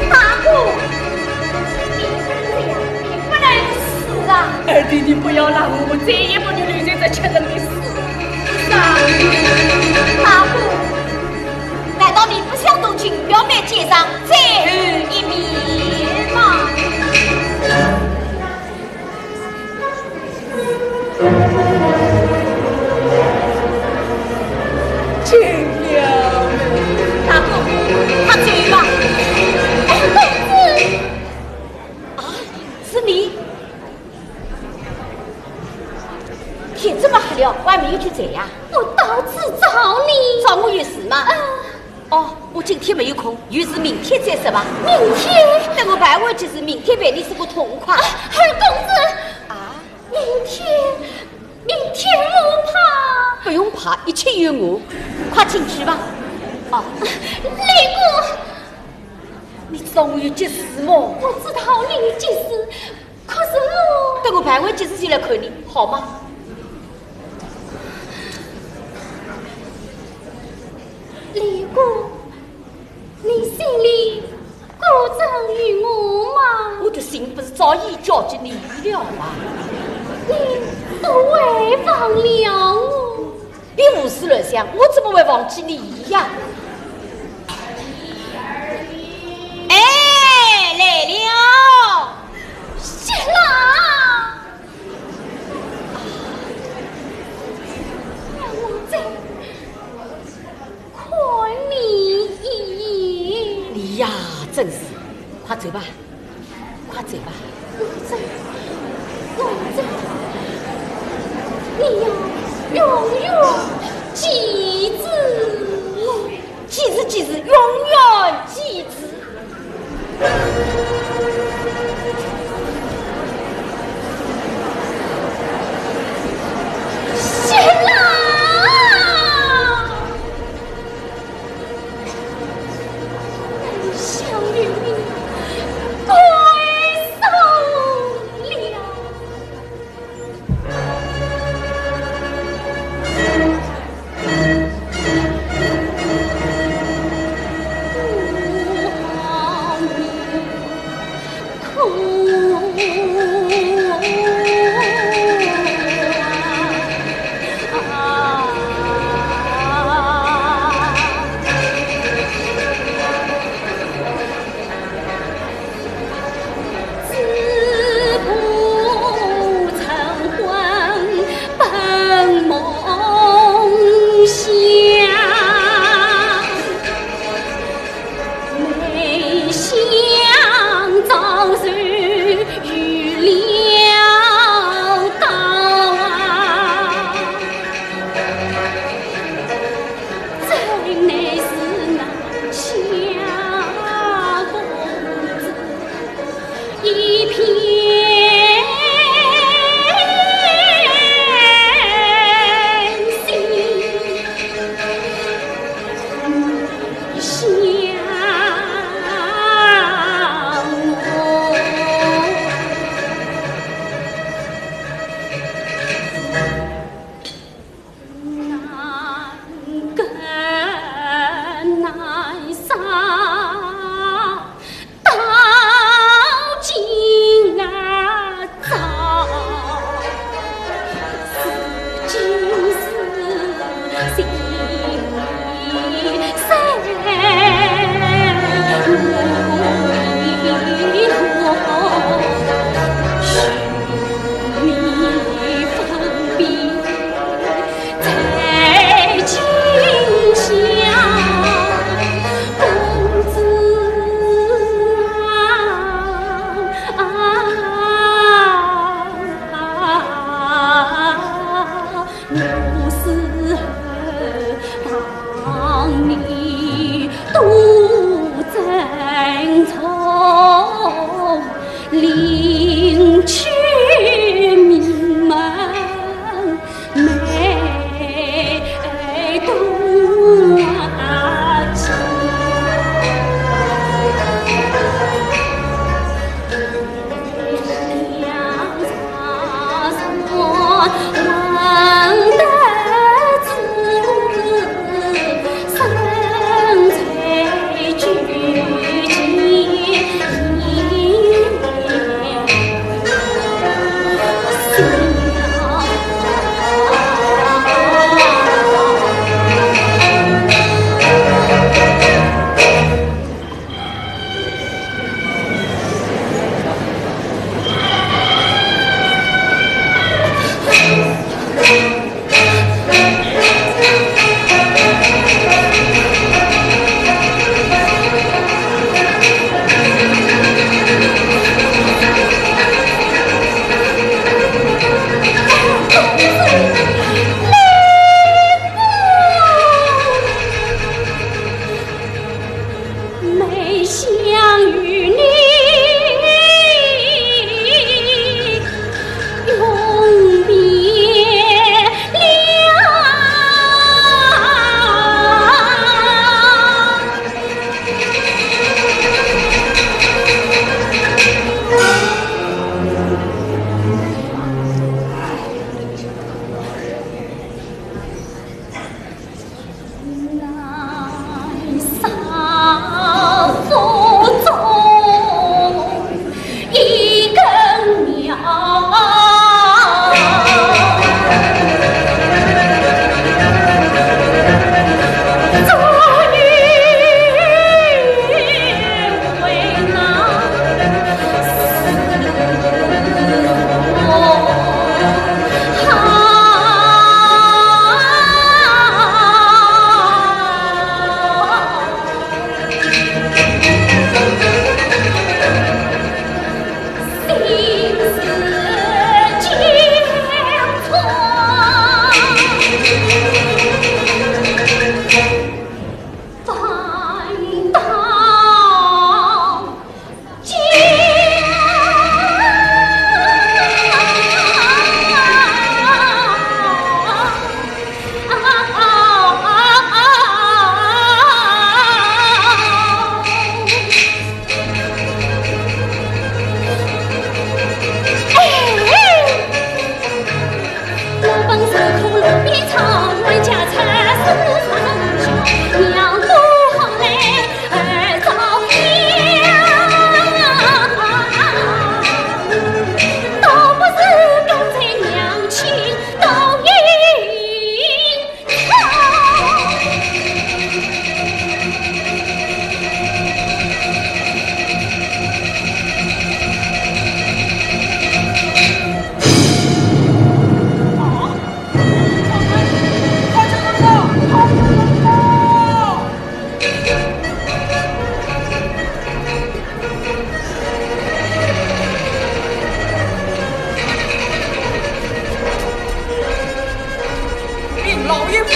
大哥，你不能这样，你不能死啊！二弟，你不要让我们再也不能留在这吃人的世上。大哥， 难道你不想同亲表妹见上最后一面吗？亲表妹。大哥，快走吧。哎，公子。啊，是你？ 天这么黑了，外面又去谁呀？我到此找你。找我有事吗？嗯。哦，我今天没有空，有事明天再说吧。明天？等我办完这事，明天陪你是个痛快。啊，二公子。啊？明天，明天我怕。不用怕，一切有我。快进去吧。哦。李姑。你知道我有急事吗？我知道你有急事， 可是我……等我办完这事情来看你，好吗？李姑，你心里顾着于我吗？我的心不是早已交给你了吗？你不会忘了我？ 你胡思乱想，我怎么会忘记你呀？哎，来了。谢啦。让我再看你一眼。你呀，真是，快走吧。 快走吧。我走，我走，你要永远记住我。记住，记住，永远记住。谢啦！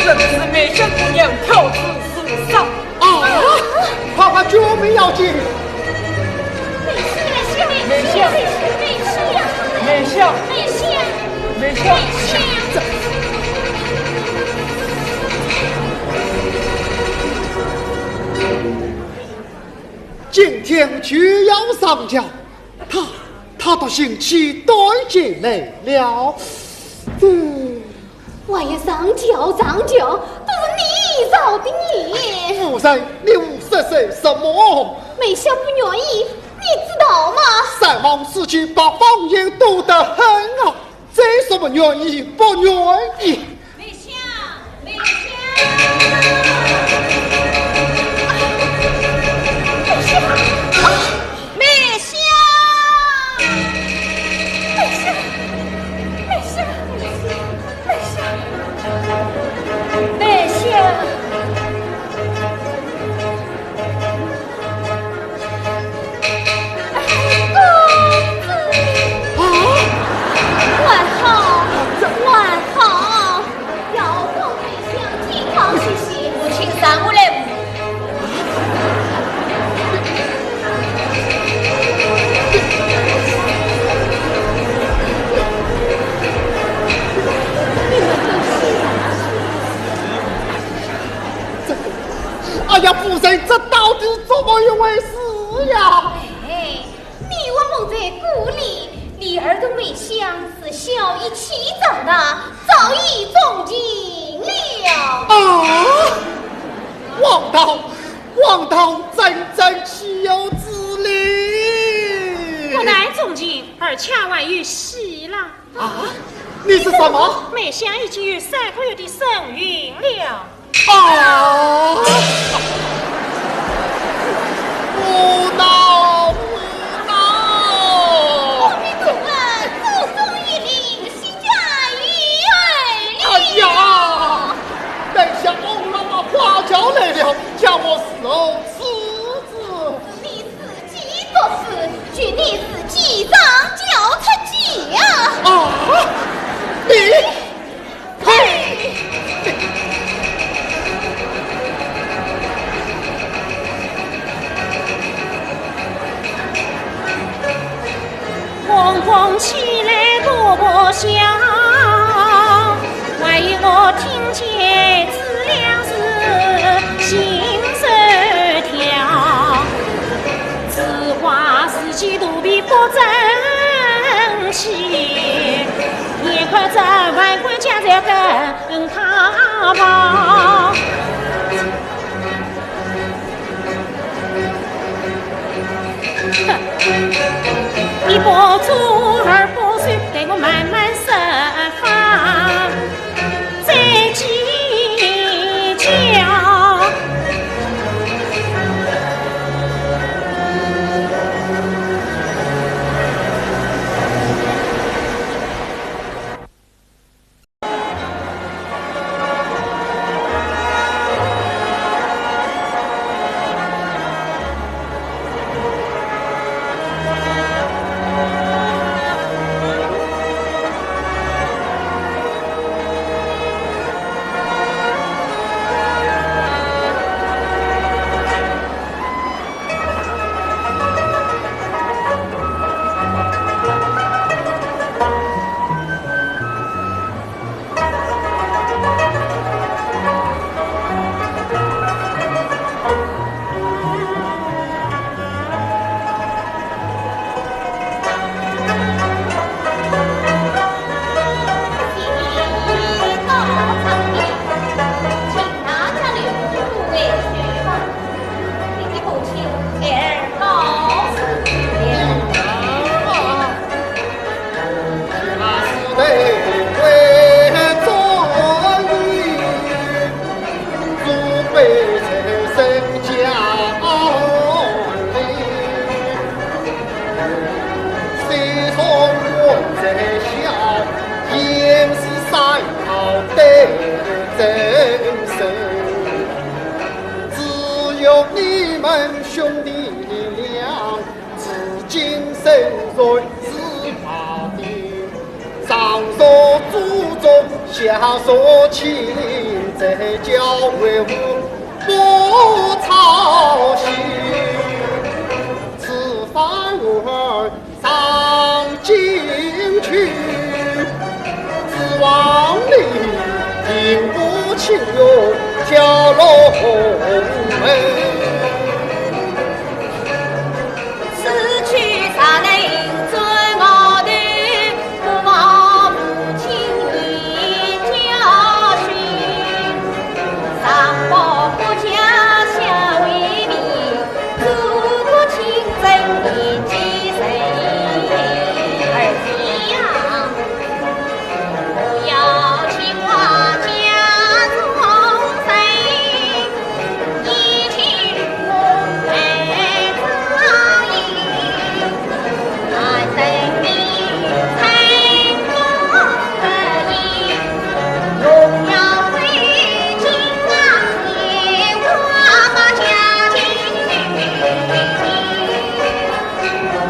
正是梅香姑娘跳至自杀。啊！快快救命要紧！梅香，梅香，梅香，梅香，梅香，梅香，梅香。今天就要上轿，她，她都心气端进来了。这……王爷，上轿，上轿，都是你造的孽。夫人，你胡说些什么？梅香不愿意，你知道吗？三房四妻把方言多得很啊，这什么愿意不愿意？梅香，梅香，梅香，梅香，梅香，梅香，梅香，梅香。 公子。啊？还好，还好，要放梅香健康歇歇。母亲，让我来扶。你们都是……这个……哎呀，夫人，这到底怎么一回事呀？哎， 你我蒙在鼓里，李二同梅香自小一起长大，早已中情了。啊！王道，王道，真正岂有此理！不但中情，而且还有喜啦。啊？你说什么？梅香已经有三个月的身孕了。 啊！不闹，不闹！我们同恩祖宗已立，新家已有儿了。哎呀，等下翁老妈花轿来了，叫我如何处置？你自己作主，就你自己上轿出轿啊！啊！你…… 嘿！公公起来多不孝，万一我听见知了是心事跳。此话自己肚皮不争气，也快这万贯家财跟 他吧。哼，一不做二不休，待我慢慢设法再计较。只有你们兄弟俩，至今生存是怕的，常说祖宗小所亲在教为父不操心，此番我儿上京去，指望你定不轻用跳龙门。 此去若能转我头，不忘父亲言教训。常保国家小为民，祖国亲政年纪深。儿子呀，不要轻话家中人。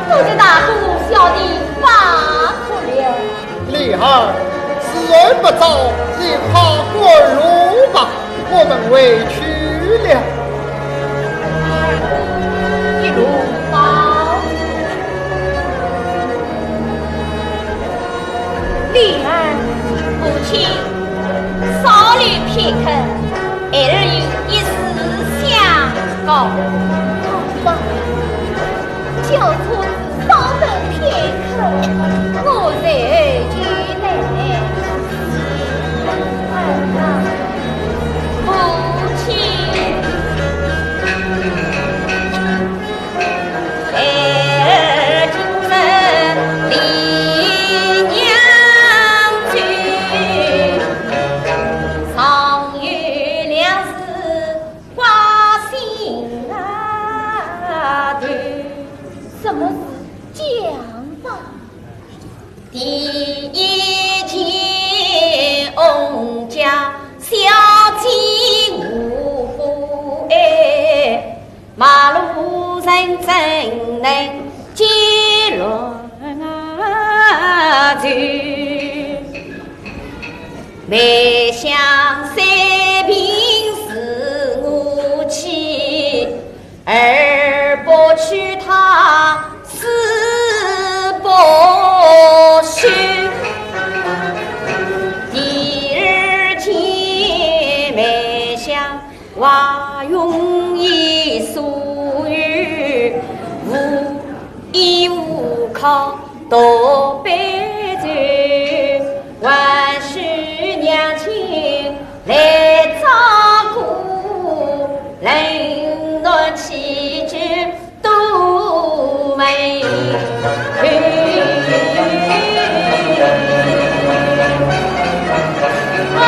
不知大哥小弟拜错了。 灵儿，时候不早，你快过路吧，我们回去了。一路保重。灵儿，母亲，稍留片刻，孩儿有一事相告。好吧。 叫车子稍等片刻，我随即来。母亲。孩儿今日离娘去，尚有两事 挂心头。什么事？讲吧。第一件，翁家小姐无不爱，买路人怎能解乱啊？就 梅香虽病是我妻，儿不娶她誓不休。第二件，梅香花容易疏远，无依无靠， 独杯酒，还需娘亲来照顾，冷暖起居都没有。儿啊！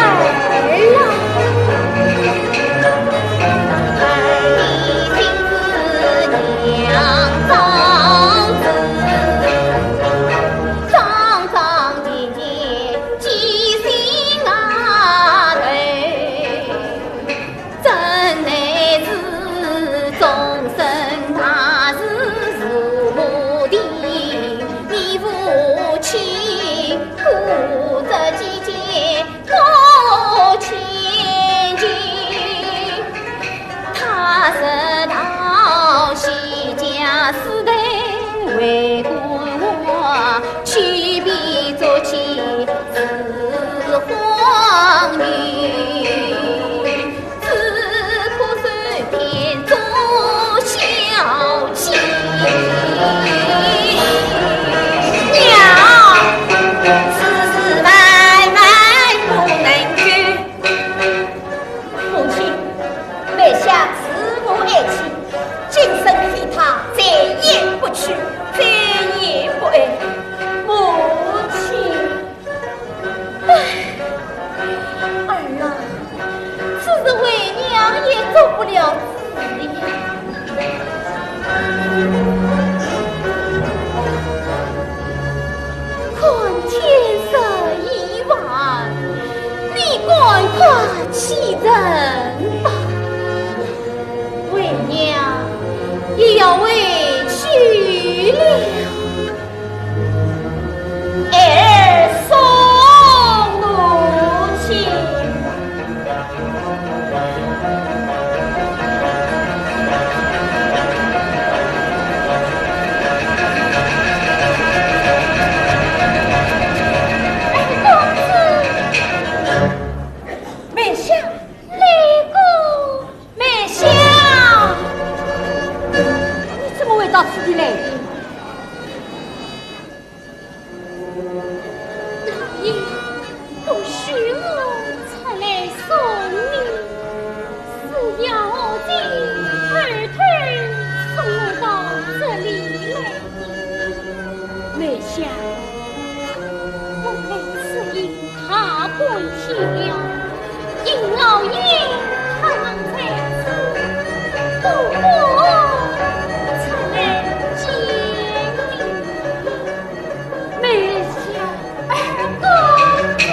我千金，他是道西家世代为官王，娶妻做妻是荒女，只可受骗做小姐。娘，此事万万不能够。 母亲，梅香是我爱妻，今生非她再也不娶，再也不爱。母亲。唉，儿啊，此事为娘也做不了主呀。 看天色已晚，你赶快启程吧。为娘也要回去了。儿送奴。不许我出来送你，是要我的二头送我到这里来的。梅香，我们此行踏破铁鞋，因老爷他们在此，不过出来见你。梅香，二公子。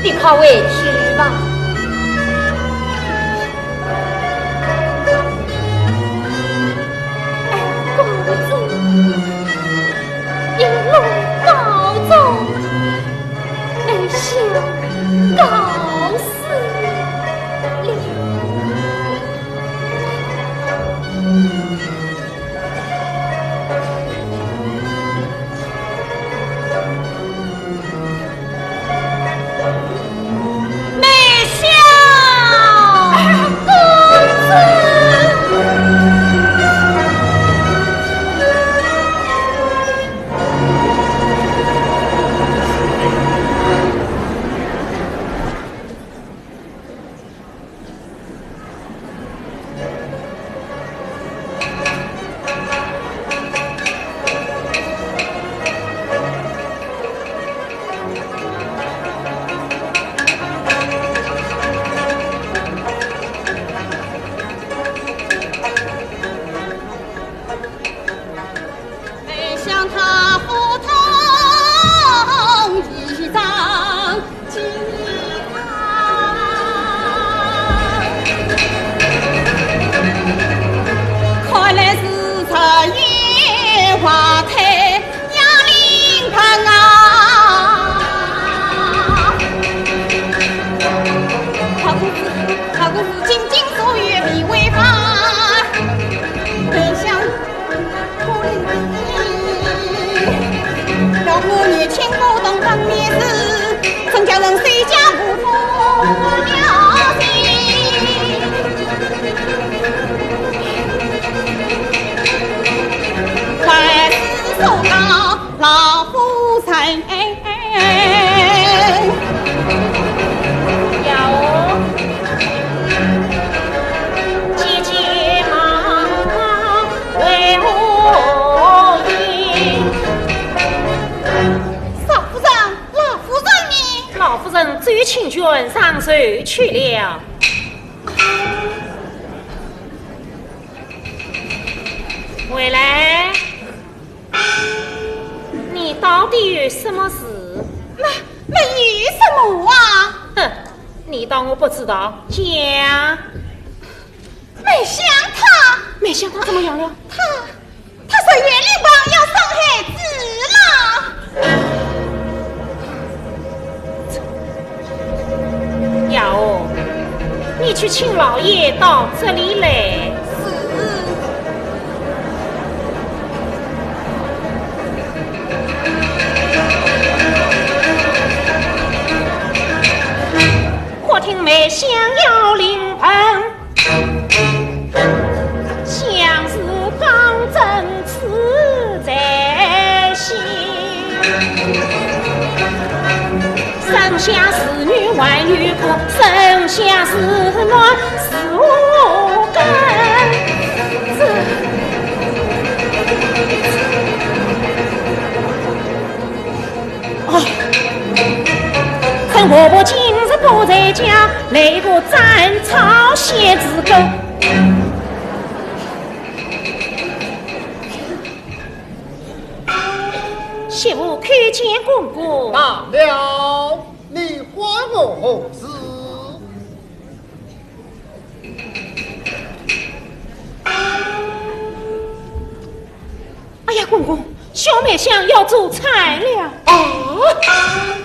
你快回去吧。哎，公子，一路保重，哎，相告辞了。 梅香，公子。梅香她腹痛已张几张，看来是日夜花开杨林盆啊。好公子，好公子，金金所有必为发。梅香 少夫人，老夫人呢？老夫人走亲眷上寿去了。回来。 你到底有什么事？没，没有什么啊。哼，你当我不知道？讲。梅香她，梅香她怎么样了？她，她说杨林盆要生孩子了。 丫头，你去请老爷到这里来。是。忽听梅香摇灵盆， 相思刚正自在心。生下是女还有个，生下是男是无根。是。 啊，趁婆婆今日不在家，来个斩草先自根。媳妇叩见公公。罢了，你唤我何事？ 哎呀，公公，小梅香要做产了。啊！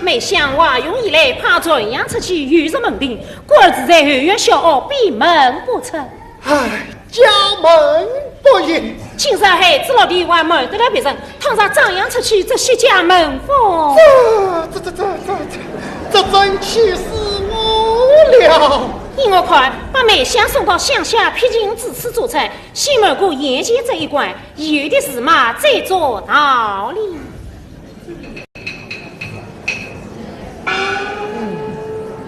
梅香怀孕以来，怕传扬出去，有失门庭，故而住在后院小屋，闭门不出。唉，家门不幸。今日孩子落地，还瞒得了别人，倘若传扬出去，这些家门风。这，这，这，这，这，这，这真气死我了！依我看，把梅香送到乡下僻静之处做产， 先瞒过眼前这一关，以后的事嘛，再做道理。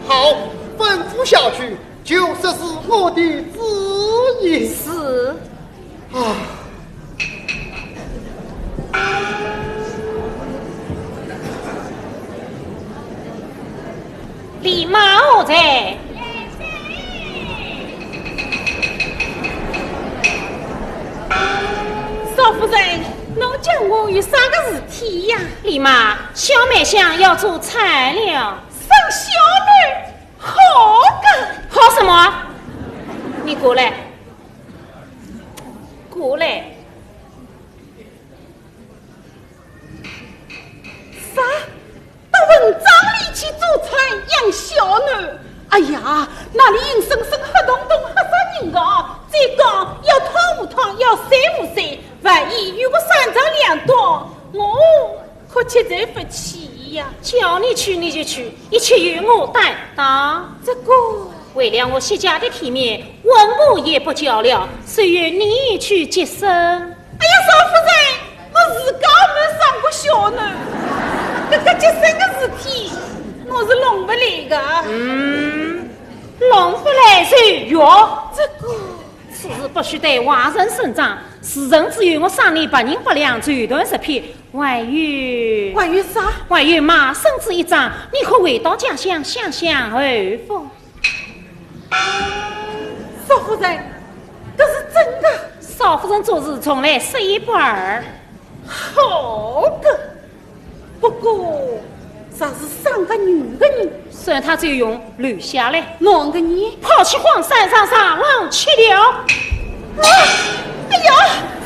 好，吩咐下去，就说是我的旨意。是。啊。 李妈何在？少夫人，侬叫我有啥个事体呀？李妈，小梅香要做产了。啥？当小囡好个。好什么？你过来，过来。啥？到文章里去做菜养小囡？哎呀，那里硬生生黑洞洞黑杀人个，再讲要烫勿烫，要晒勿晒，万一有个三长两短，我 可吃罪不起呀。叫你去你就去，一切由我担当。这个，为了我谢家的体面，文武也不叫了，只有你去接生。哎呀，少夫人，我自家没生过小囡，这个接生的事体，我是弄不来的。嗯，弄不来就用。这个，此事不许对外人声张，事成之后我赏你白银百两，绸缎十匹， 还有，还有啥？还有嘛，孙子一桩，你可回到家乡享享后福。少夫人，这是真的。少夫人做事从来说一不二。好个，不过，若是生个女的呢？算她走运，留下来。男的呢？抛弃荒山上，上浪去了。 啊，哎呀，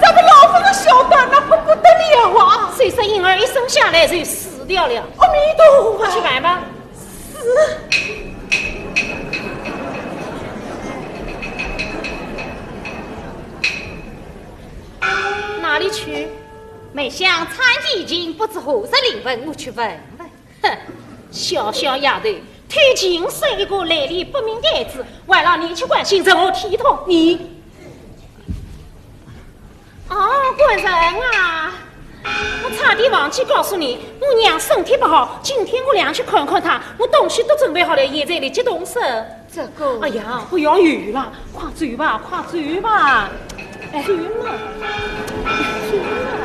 咱们老夫人晓得，那可不得了啊！虽说婴儿一生下来就死掉了。阿弥陀佛啊！去办吧。是。哪里去？梅香参见，不知何事临盆，我去问问。 哼，小小丫头，偷情生一个来历不明的孩子，还让你去关心，成何体统？你……啊，官人啊，我差点忘记告诉你，我娘身体不好，今天我俩去看看她，我东西都准备好了，现在立即动身。 这个……哎呀，不要犹豫了，快走吧，快走吧。哎，走嘛，走嘛。唉，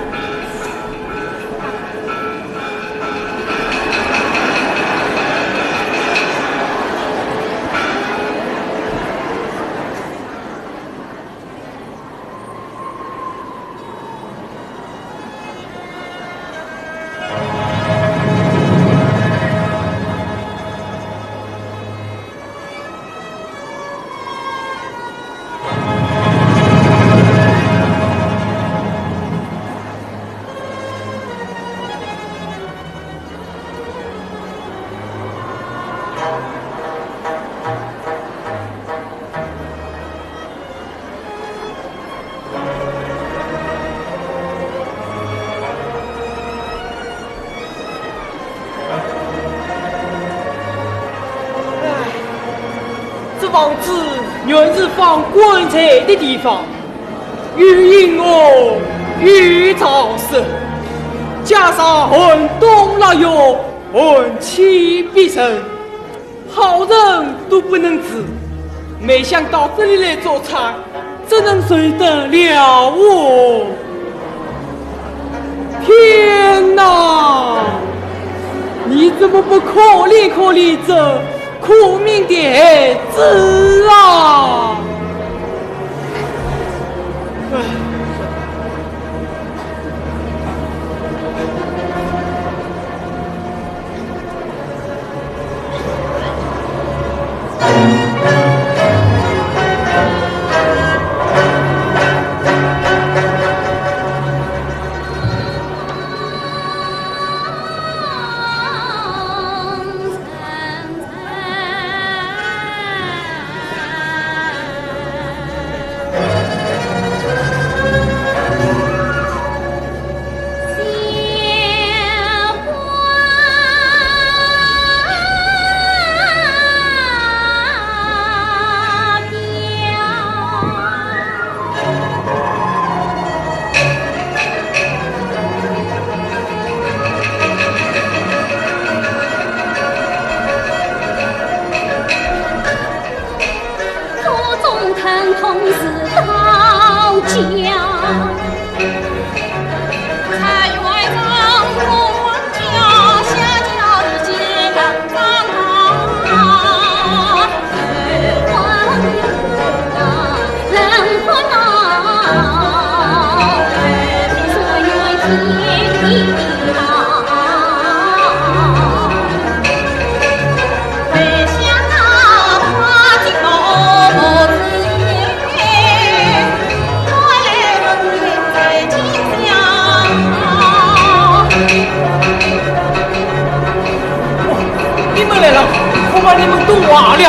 这房子原是放棺材的地方，有阴暗，有潮湿，加上寒冬腊月，寒气逼人， 好人都不能住，梅香到这里来做賊，怎能受得了哦？天哪！你怎么不可怜可怜这苦命的孩子啊？唉。你们懂话了。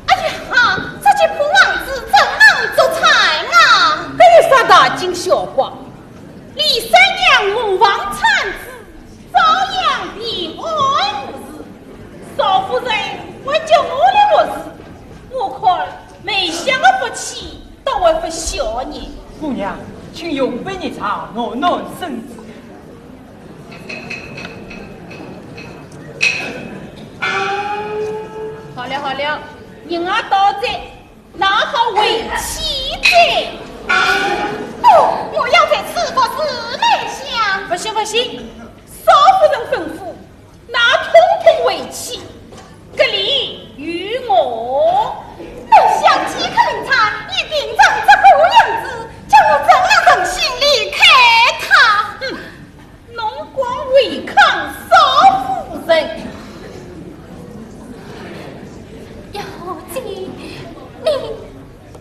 哎呀，这群破王子怎能做官啊？这有啥大惊小怪？李三娘凤凰产子，照样平安无事。少夫人还叫我来服侍，我看梅香的福气倒还不小呢。姑娘，请用杯热茶暖暖身子。好了好了，人啊到哉，拿好回去哉。不，我要在此服侍梅香。不行不行，少夫人吩咐，拿统统回去，隔离于我。梅香饥渴难耐，你病成这个样子，叫我怎能忍心离开她？哼，侬敢违抗少夫人？要紧，你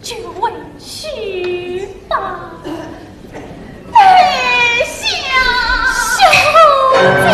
就回去吧。哎呀，小姐。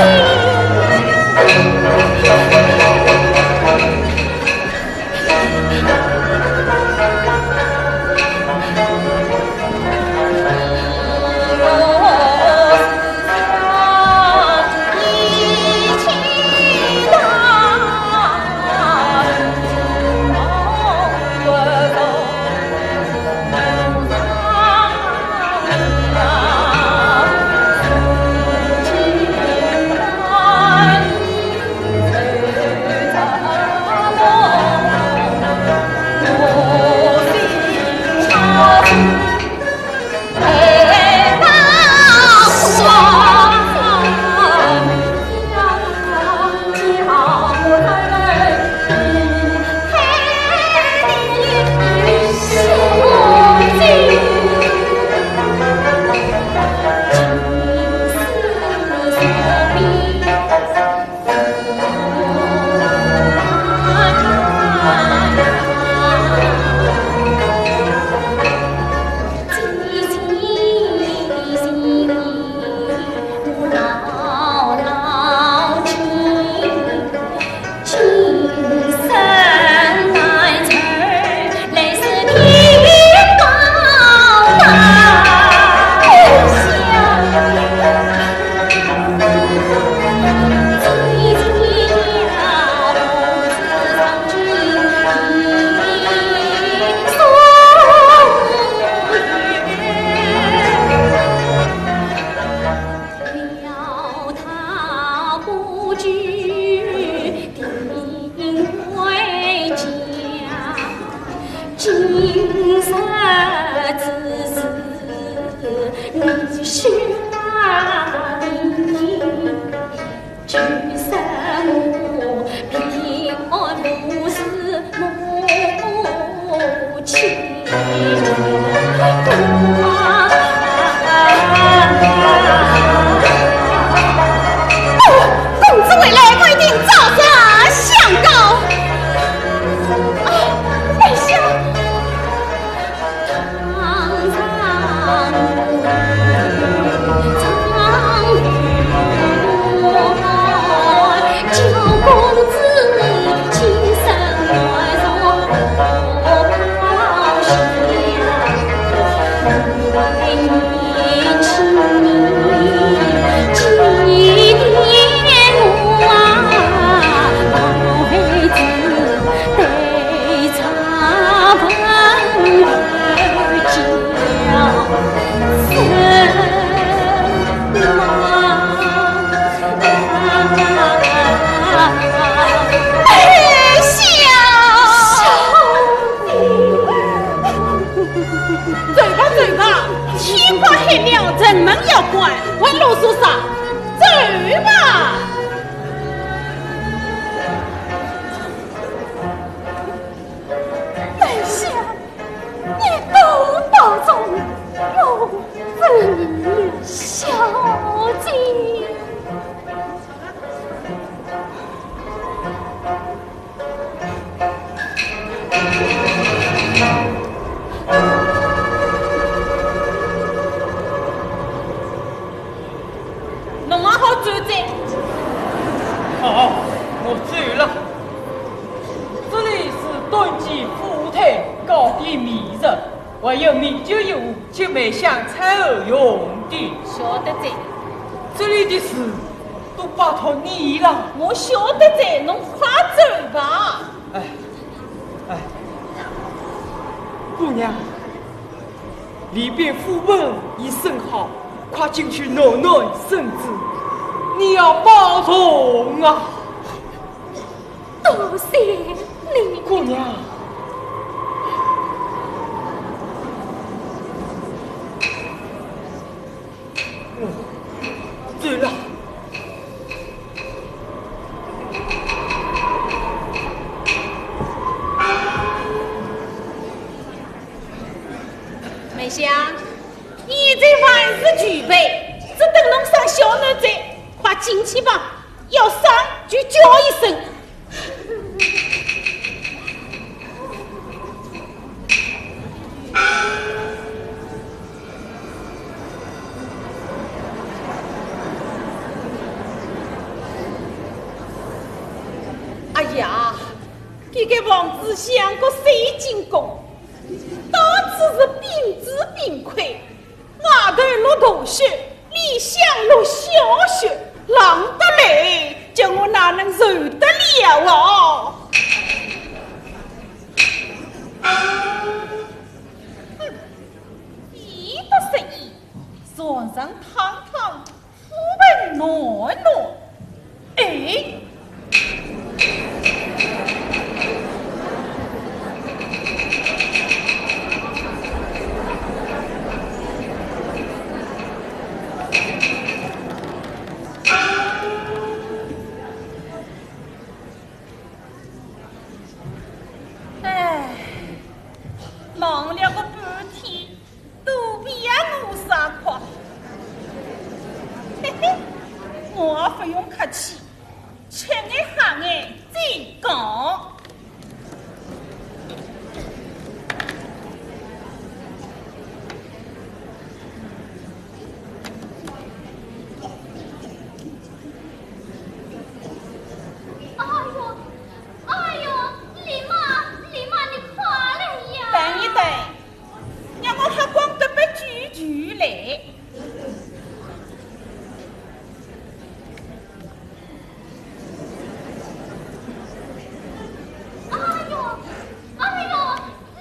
公子回来，我一定照实相告。啊，哎呀！哎呀，小姐。走吧，走吧，天快黑了，城门要关，还啰嗦啥？走吧。梅香，你多保重，我问你，小姐。我走了。这里是短髻、富态、糕点、美食，还有米酒油、青梅香菜而用的。晓得哉。这里的事都拜托你了。我晓得哉，侬快走吧。哎，哎，姑娘，里边府门已审好，快进去暖暖身子，你要保重啊。多谢你。姑娘，嗯，走了。梅香，现在万事俱备，只等侬生小囡哉，快进去吧。 要伤就叫一声。哎呀，这个房子像个水晶宫，到处是冰珠冰块。 外头落大雪，里向落小雪，冷得来，叫我哪能受得了哦？哼，闲得适意，床上躺躺， 书本暖暖。哎，哎，忙了个半天， 肚皮也饿煞快。嘿嘿，我也不用客气，吃眼喝眼再讲。哎呦，哎呦，李妈，李妈，你快来呀！等一等， 让我喝光这杯酒酒来。哎呦，哎呦，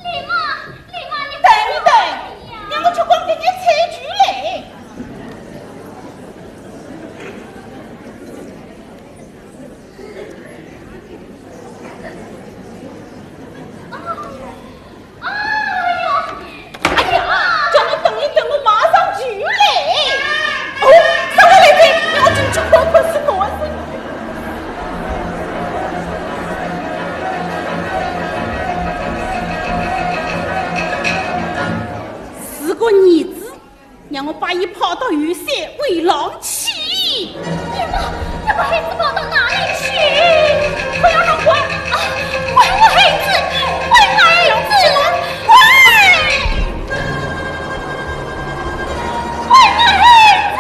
李妈，李妈，你等一等，让我去光这杯酒酒来。 哎呀，叫侬等一等，我马上就来。哦，啥个来哉？让我进去看看是哪回事。是个儿子。 让我把伊抛到后山喂狼去。你把，你把孩子抛到哪里去？快让他滚！啊，还我孩子，还我孩子！滚！还我孩子！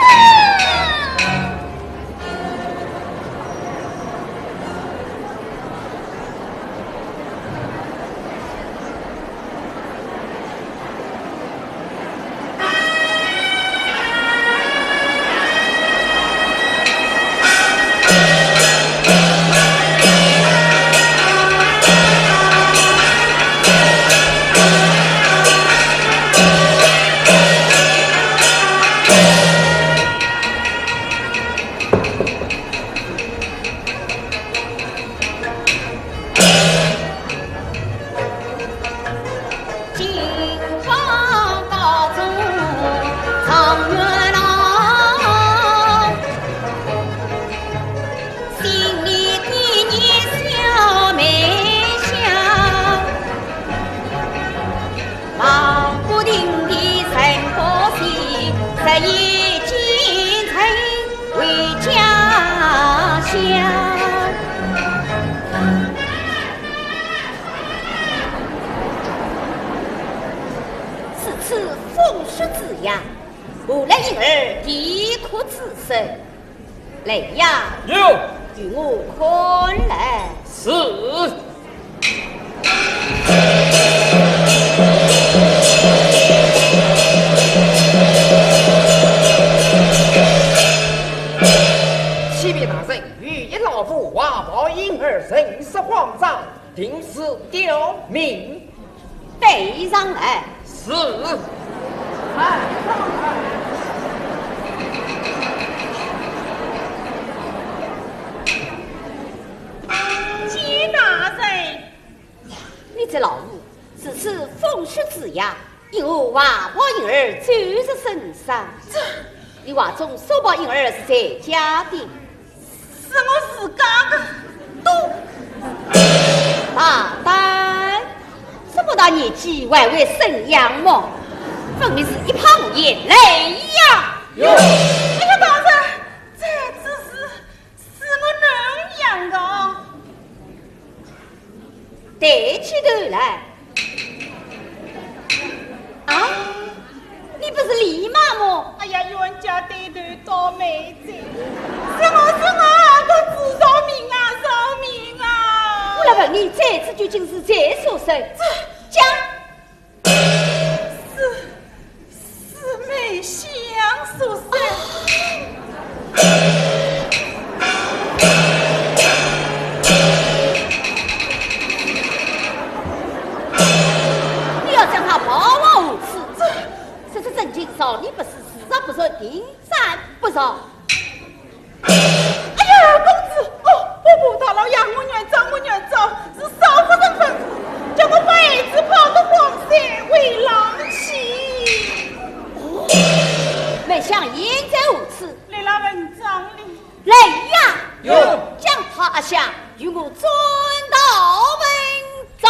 此次风雪之夜，何来婴儿啼哭之声？来呀，有。与我看来。是。启禀大人，御医老妇怀抱婴儿，人色慌张，定是吊命。带上来。是。启禀大人，你这老妇，是此风雪之夜，因何怀抱婴儿走入深山？这……你怀中所抱婴儿是谁家的？是我自家的。嘟！大胆！这么大年纪还会生羊毛，分明是一泡眼泪呀！有。哎呀，大人，这只是……是我娘养的。抬起头来。啊，你不是李妈么？哎呀，冤家对头倒霉哉！是我，是我，公子饶命啊，饶命啊！我来问你，这次究竟是谁所生？这……讲。 是，是梅香所生。你要将她抛往何处？这……这……这真情饶你不死，自杀不饶，定斩不饶。 哎呀，公子，哦，婆婆，大老爷，我原招，我原招，是少夫人吩咐，叫我把孩子抛到荒山喂狼去。哦，梅香现在何处？来了文章里。来呀！有。将她押下，与我转到文章。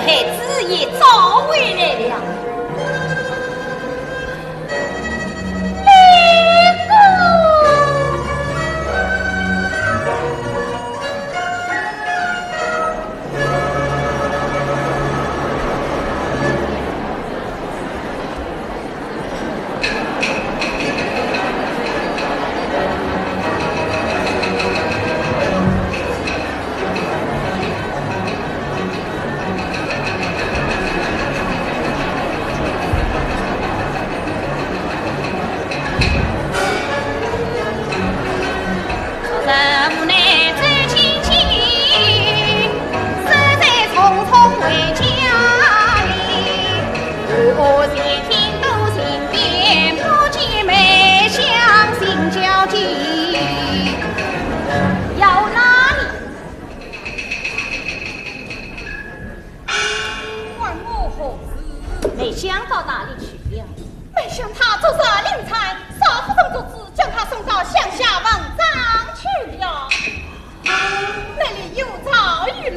孩子也找回来了。问我何事？梅香到哪里去了？梅香她昨日临产，少夫人作主，将她送到乡下问丧去了。那里有朝有人，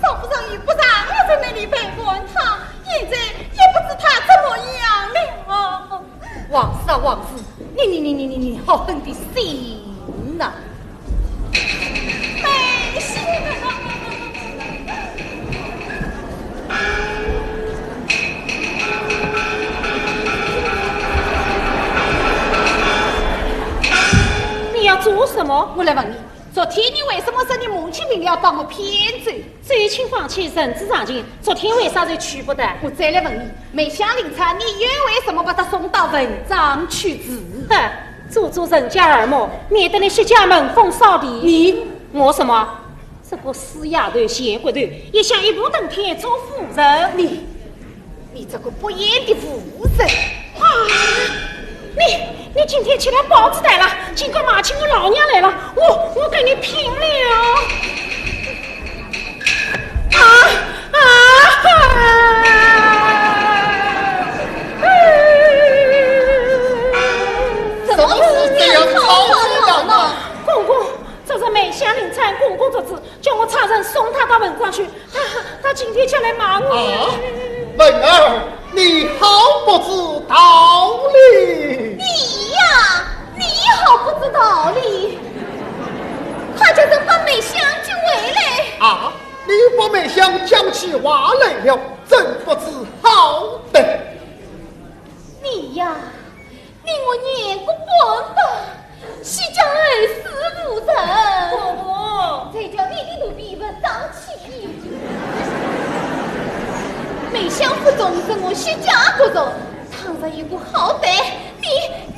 少夫人又不让我在那里陪伴她，现在也不知她怎么样了。王氏啊，王氏，你你你你你你好狠的心呐！ 你要做什么？我来问你，昨天你为什么说你母亲病了，把我骗走？ 周亲访亲，人之常情，昨天为啥就去不得？我再来问你，梅香临产，你又为什么把她送到文章去治？哼，遮遮人家耳目，免得你薛家门风扫地。你，我什么？这个死丫头，贱骨头，一向一步登天做夫人。你， 你这个不贤的妇人！啊！你，你今天吃了豹子胆了，竟敢骂起我老娘来了，我，我跟你拼了！啊，啊，啊！怎么是这样吵吵闹闹？公公，这是梅香临产，公公作主，叫我差人送她到文章去。 他，他今天就来骂我。啊，文儿，你好不知道理。你呀，你好不知道理。快叫人把梅香接回来。啊，你把梅香叫起话来了，真不知好歹。你呀， 你我两个半吧，薛家后世无人。婆婆，这叫你的肚皮勿争气。梅香不忠，是我薛家不忠。倘若有个好歹，你，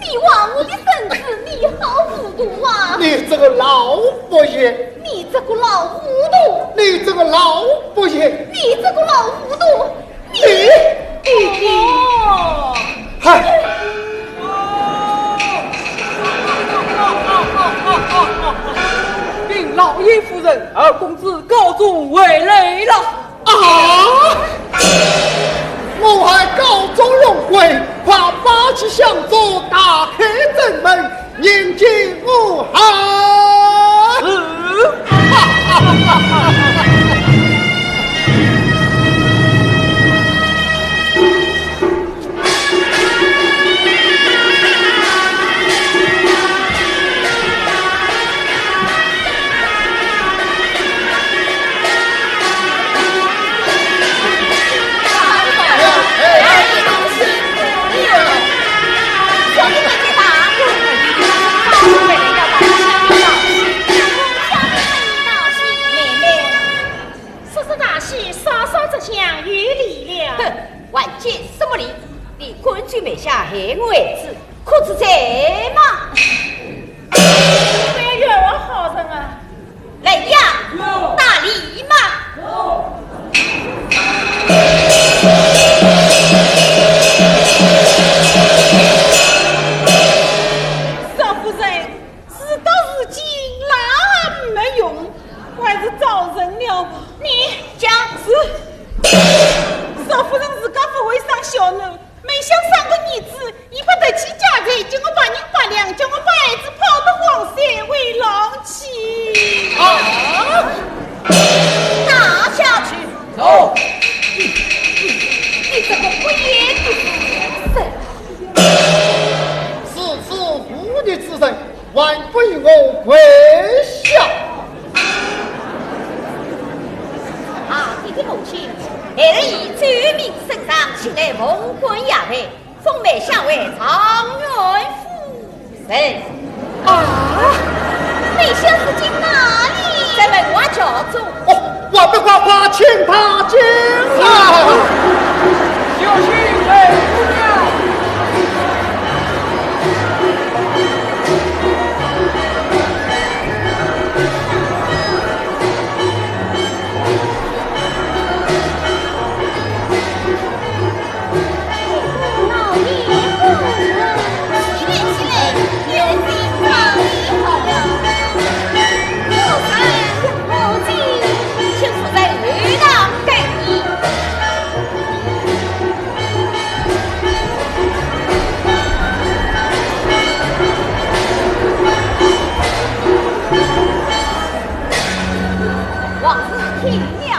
你忘我的身子，你好糊涂啊！你这个老佛爷！你这个老糊涂！你这个老佛爷！你这个老糊涂！ 你，你，你，嗨！禀老爷夫人，二公子高中回来了。啊！我儿高中荣归，快把喜相送，打开正门， 迎接我啊！说说大喜，说说大喜，少少则祥，有理了。哼，还见什么理？你敢去梅香害我儿子，可知罪吗？你们冤枉好人啊！ 来呀，打礼嘛！少夫人，事到如今，赖也没用，还是招认了吧。你讲。是。少夫人自家勿会生小囡， 梅香生个儿子，伊勿得去嫁人，叫我百人百两，叫我把儿子抛到黄山为郎去。啊！拿下去。走。你这个不义的畜生！如此无礼之人，还不与我跪下！啊，你的母亲，孩儿已奏明圣上，请来文官押回，封为校尉状元夫人。啊，梅香是今哪里？在门外叫中。哦，还不快快请她进来！有请梅姑娘。王氏听了，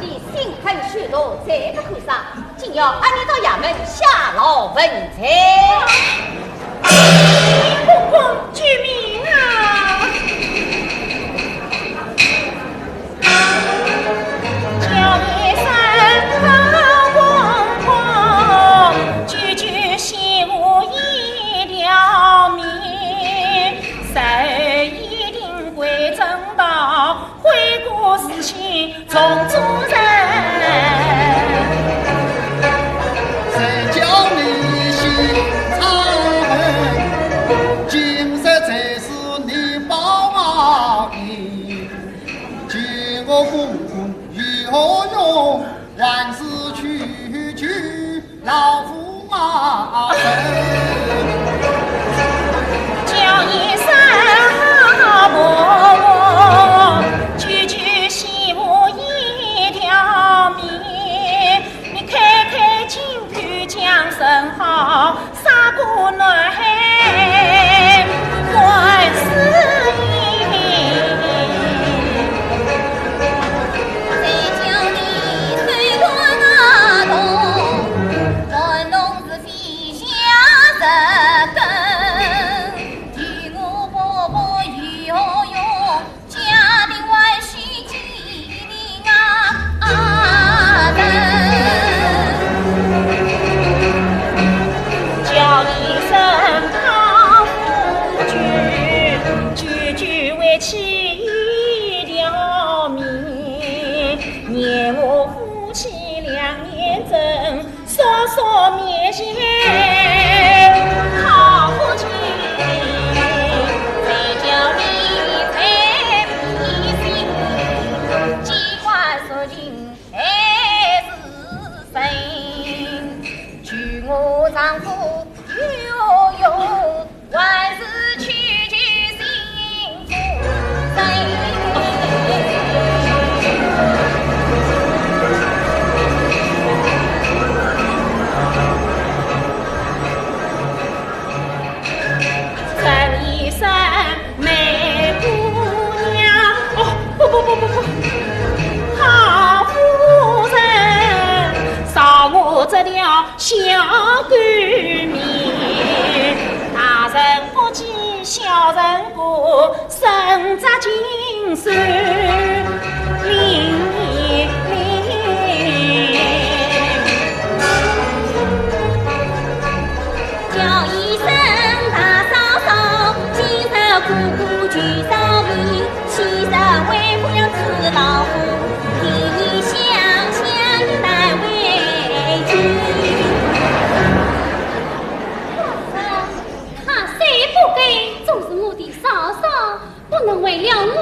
你心狠手毒，罪不可赦，今要押你到衙门下牢问罪。公公，救命啊！ 叫一声好公公，救救媳妇一条命，谁一定会争到，悔过自新重做人。谁叫你心肠狠，今日才是你报报应。 救我公公有何用？还是去救老夫骂人。叫一声婆婆，救救媳妇一条命。你开开金口讲声好， 杀个男孩万死命。谁叫你推断那洞，断洞是地下深根，救我婆婆有何用？ 家庭万事皆定啊，啊，人。叫一声康夫君，救救为妻一条命，念我夫妻两年整， 少少面前好夫妻，谁叫你才比心，机关说尽还是神。救我丈夫有用， 还是娶娶新夫人。陈医生，梅姑娘。哦，不不不不不，好夫人，饶我这条 小狗命，大人不计小人过，伸张金手令令。叫一声大嫂嫂，今日哥哥就饶命，岂忍为夫人吃老虎，替你想想难为情。 他虽不该，总是我的嫂嫂，不能为了我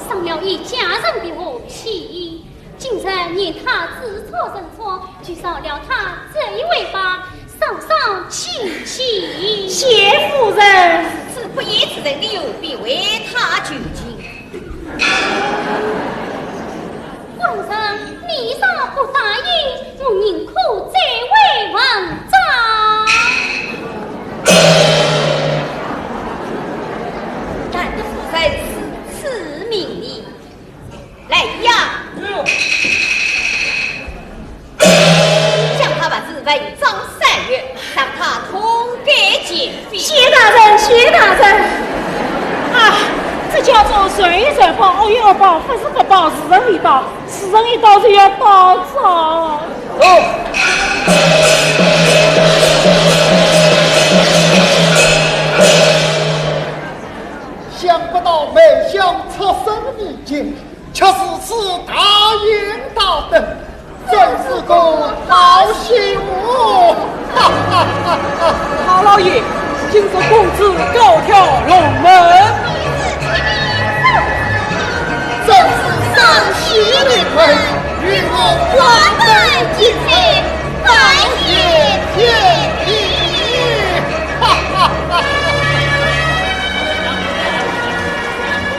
伤了一家人的和气。今日念他知错认错，就饶了他这一回吧，嫂嫂请起。谢夫人。如此不义之人，你又必为他求情。 皇上，你若不答应，我宁可斩为文章。难得夫人如此明理，来呀！三月，让他痛改前非。谢大人，谢大人。啊，这叫做善有善报，恶有恶报，不是不报，自认一道，自认一道就要倒灶。哦，想不到梅香出身秘籍，却如此大仁大德，真是个好媳妇。哈哈哈哈！老老爷，今日公子高挑龙门。真是双喜临门，与我关门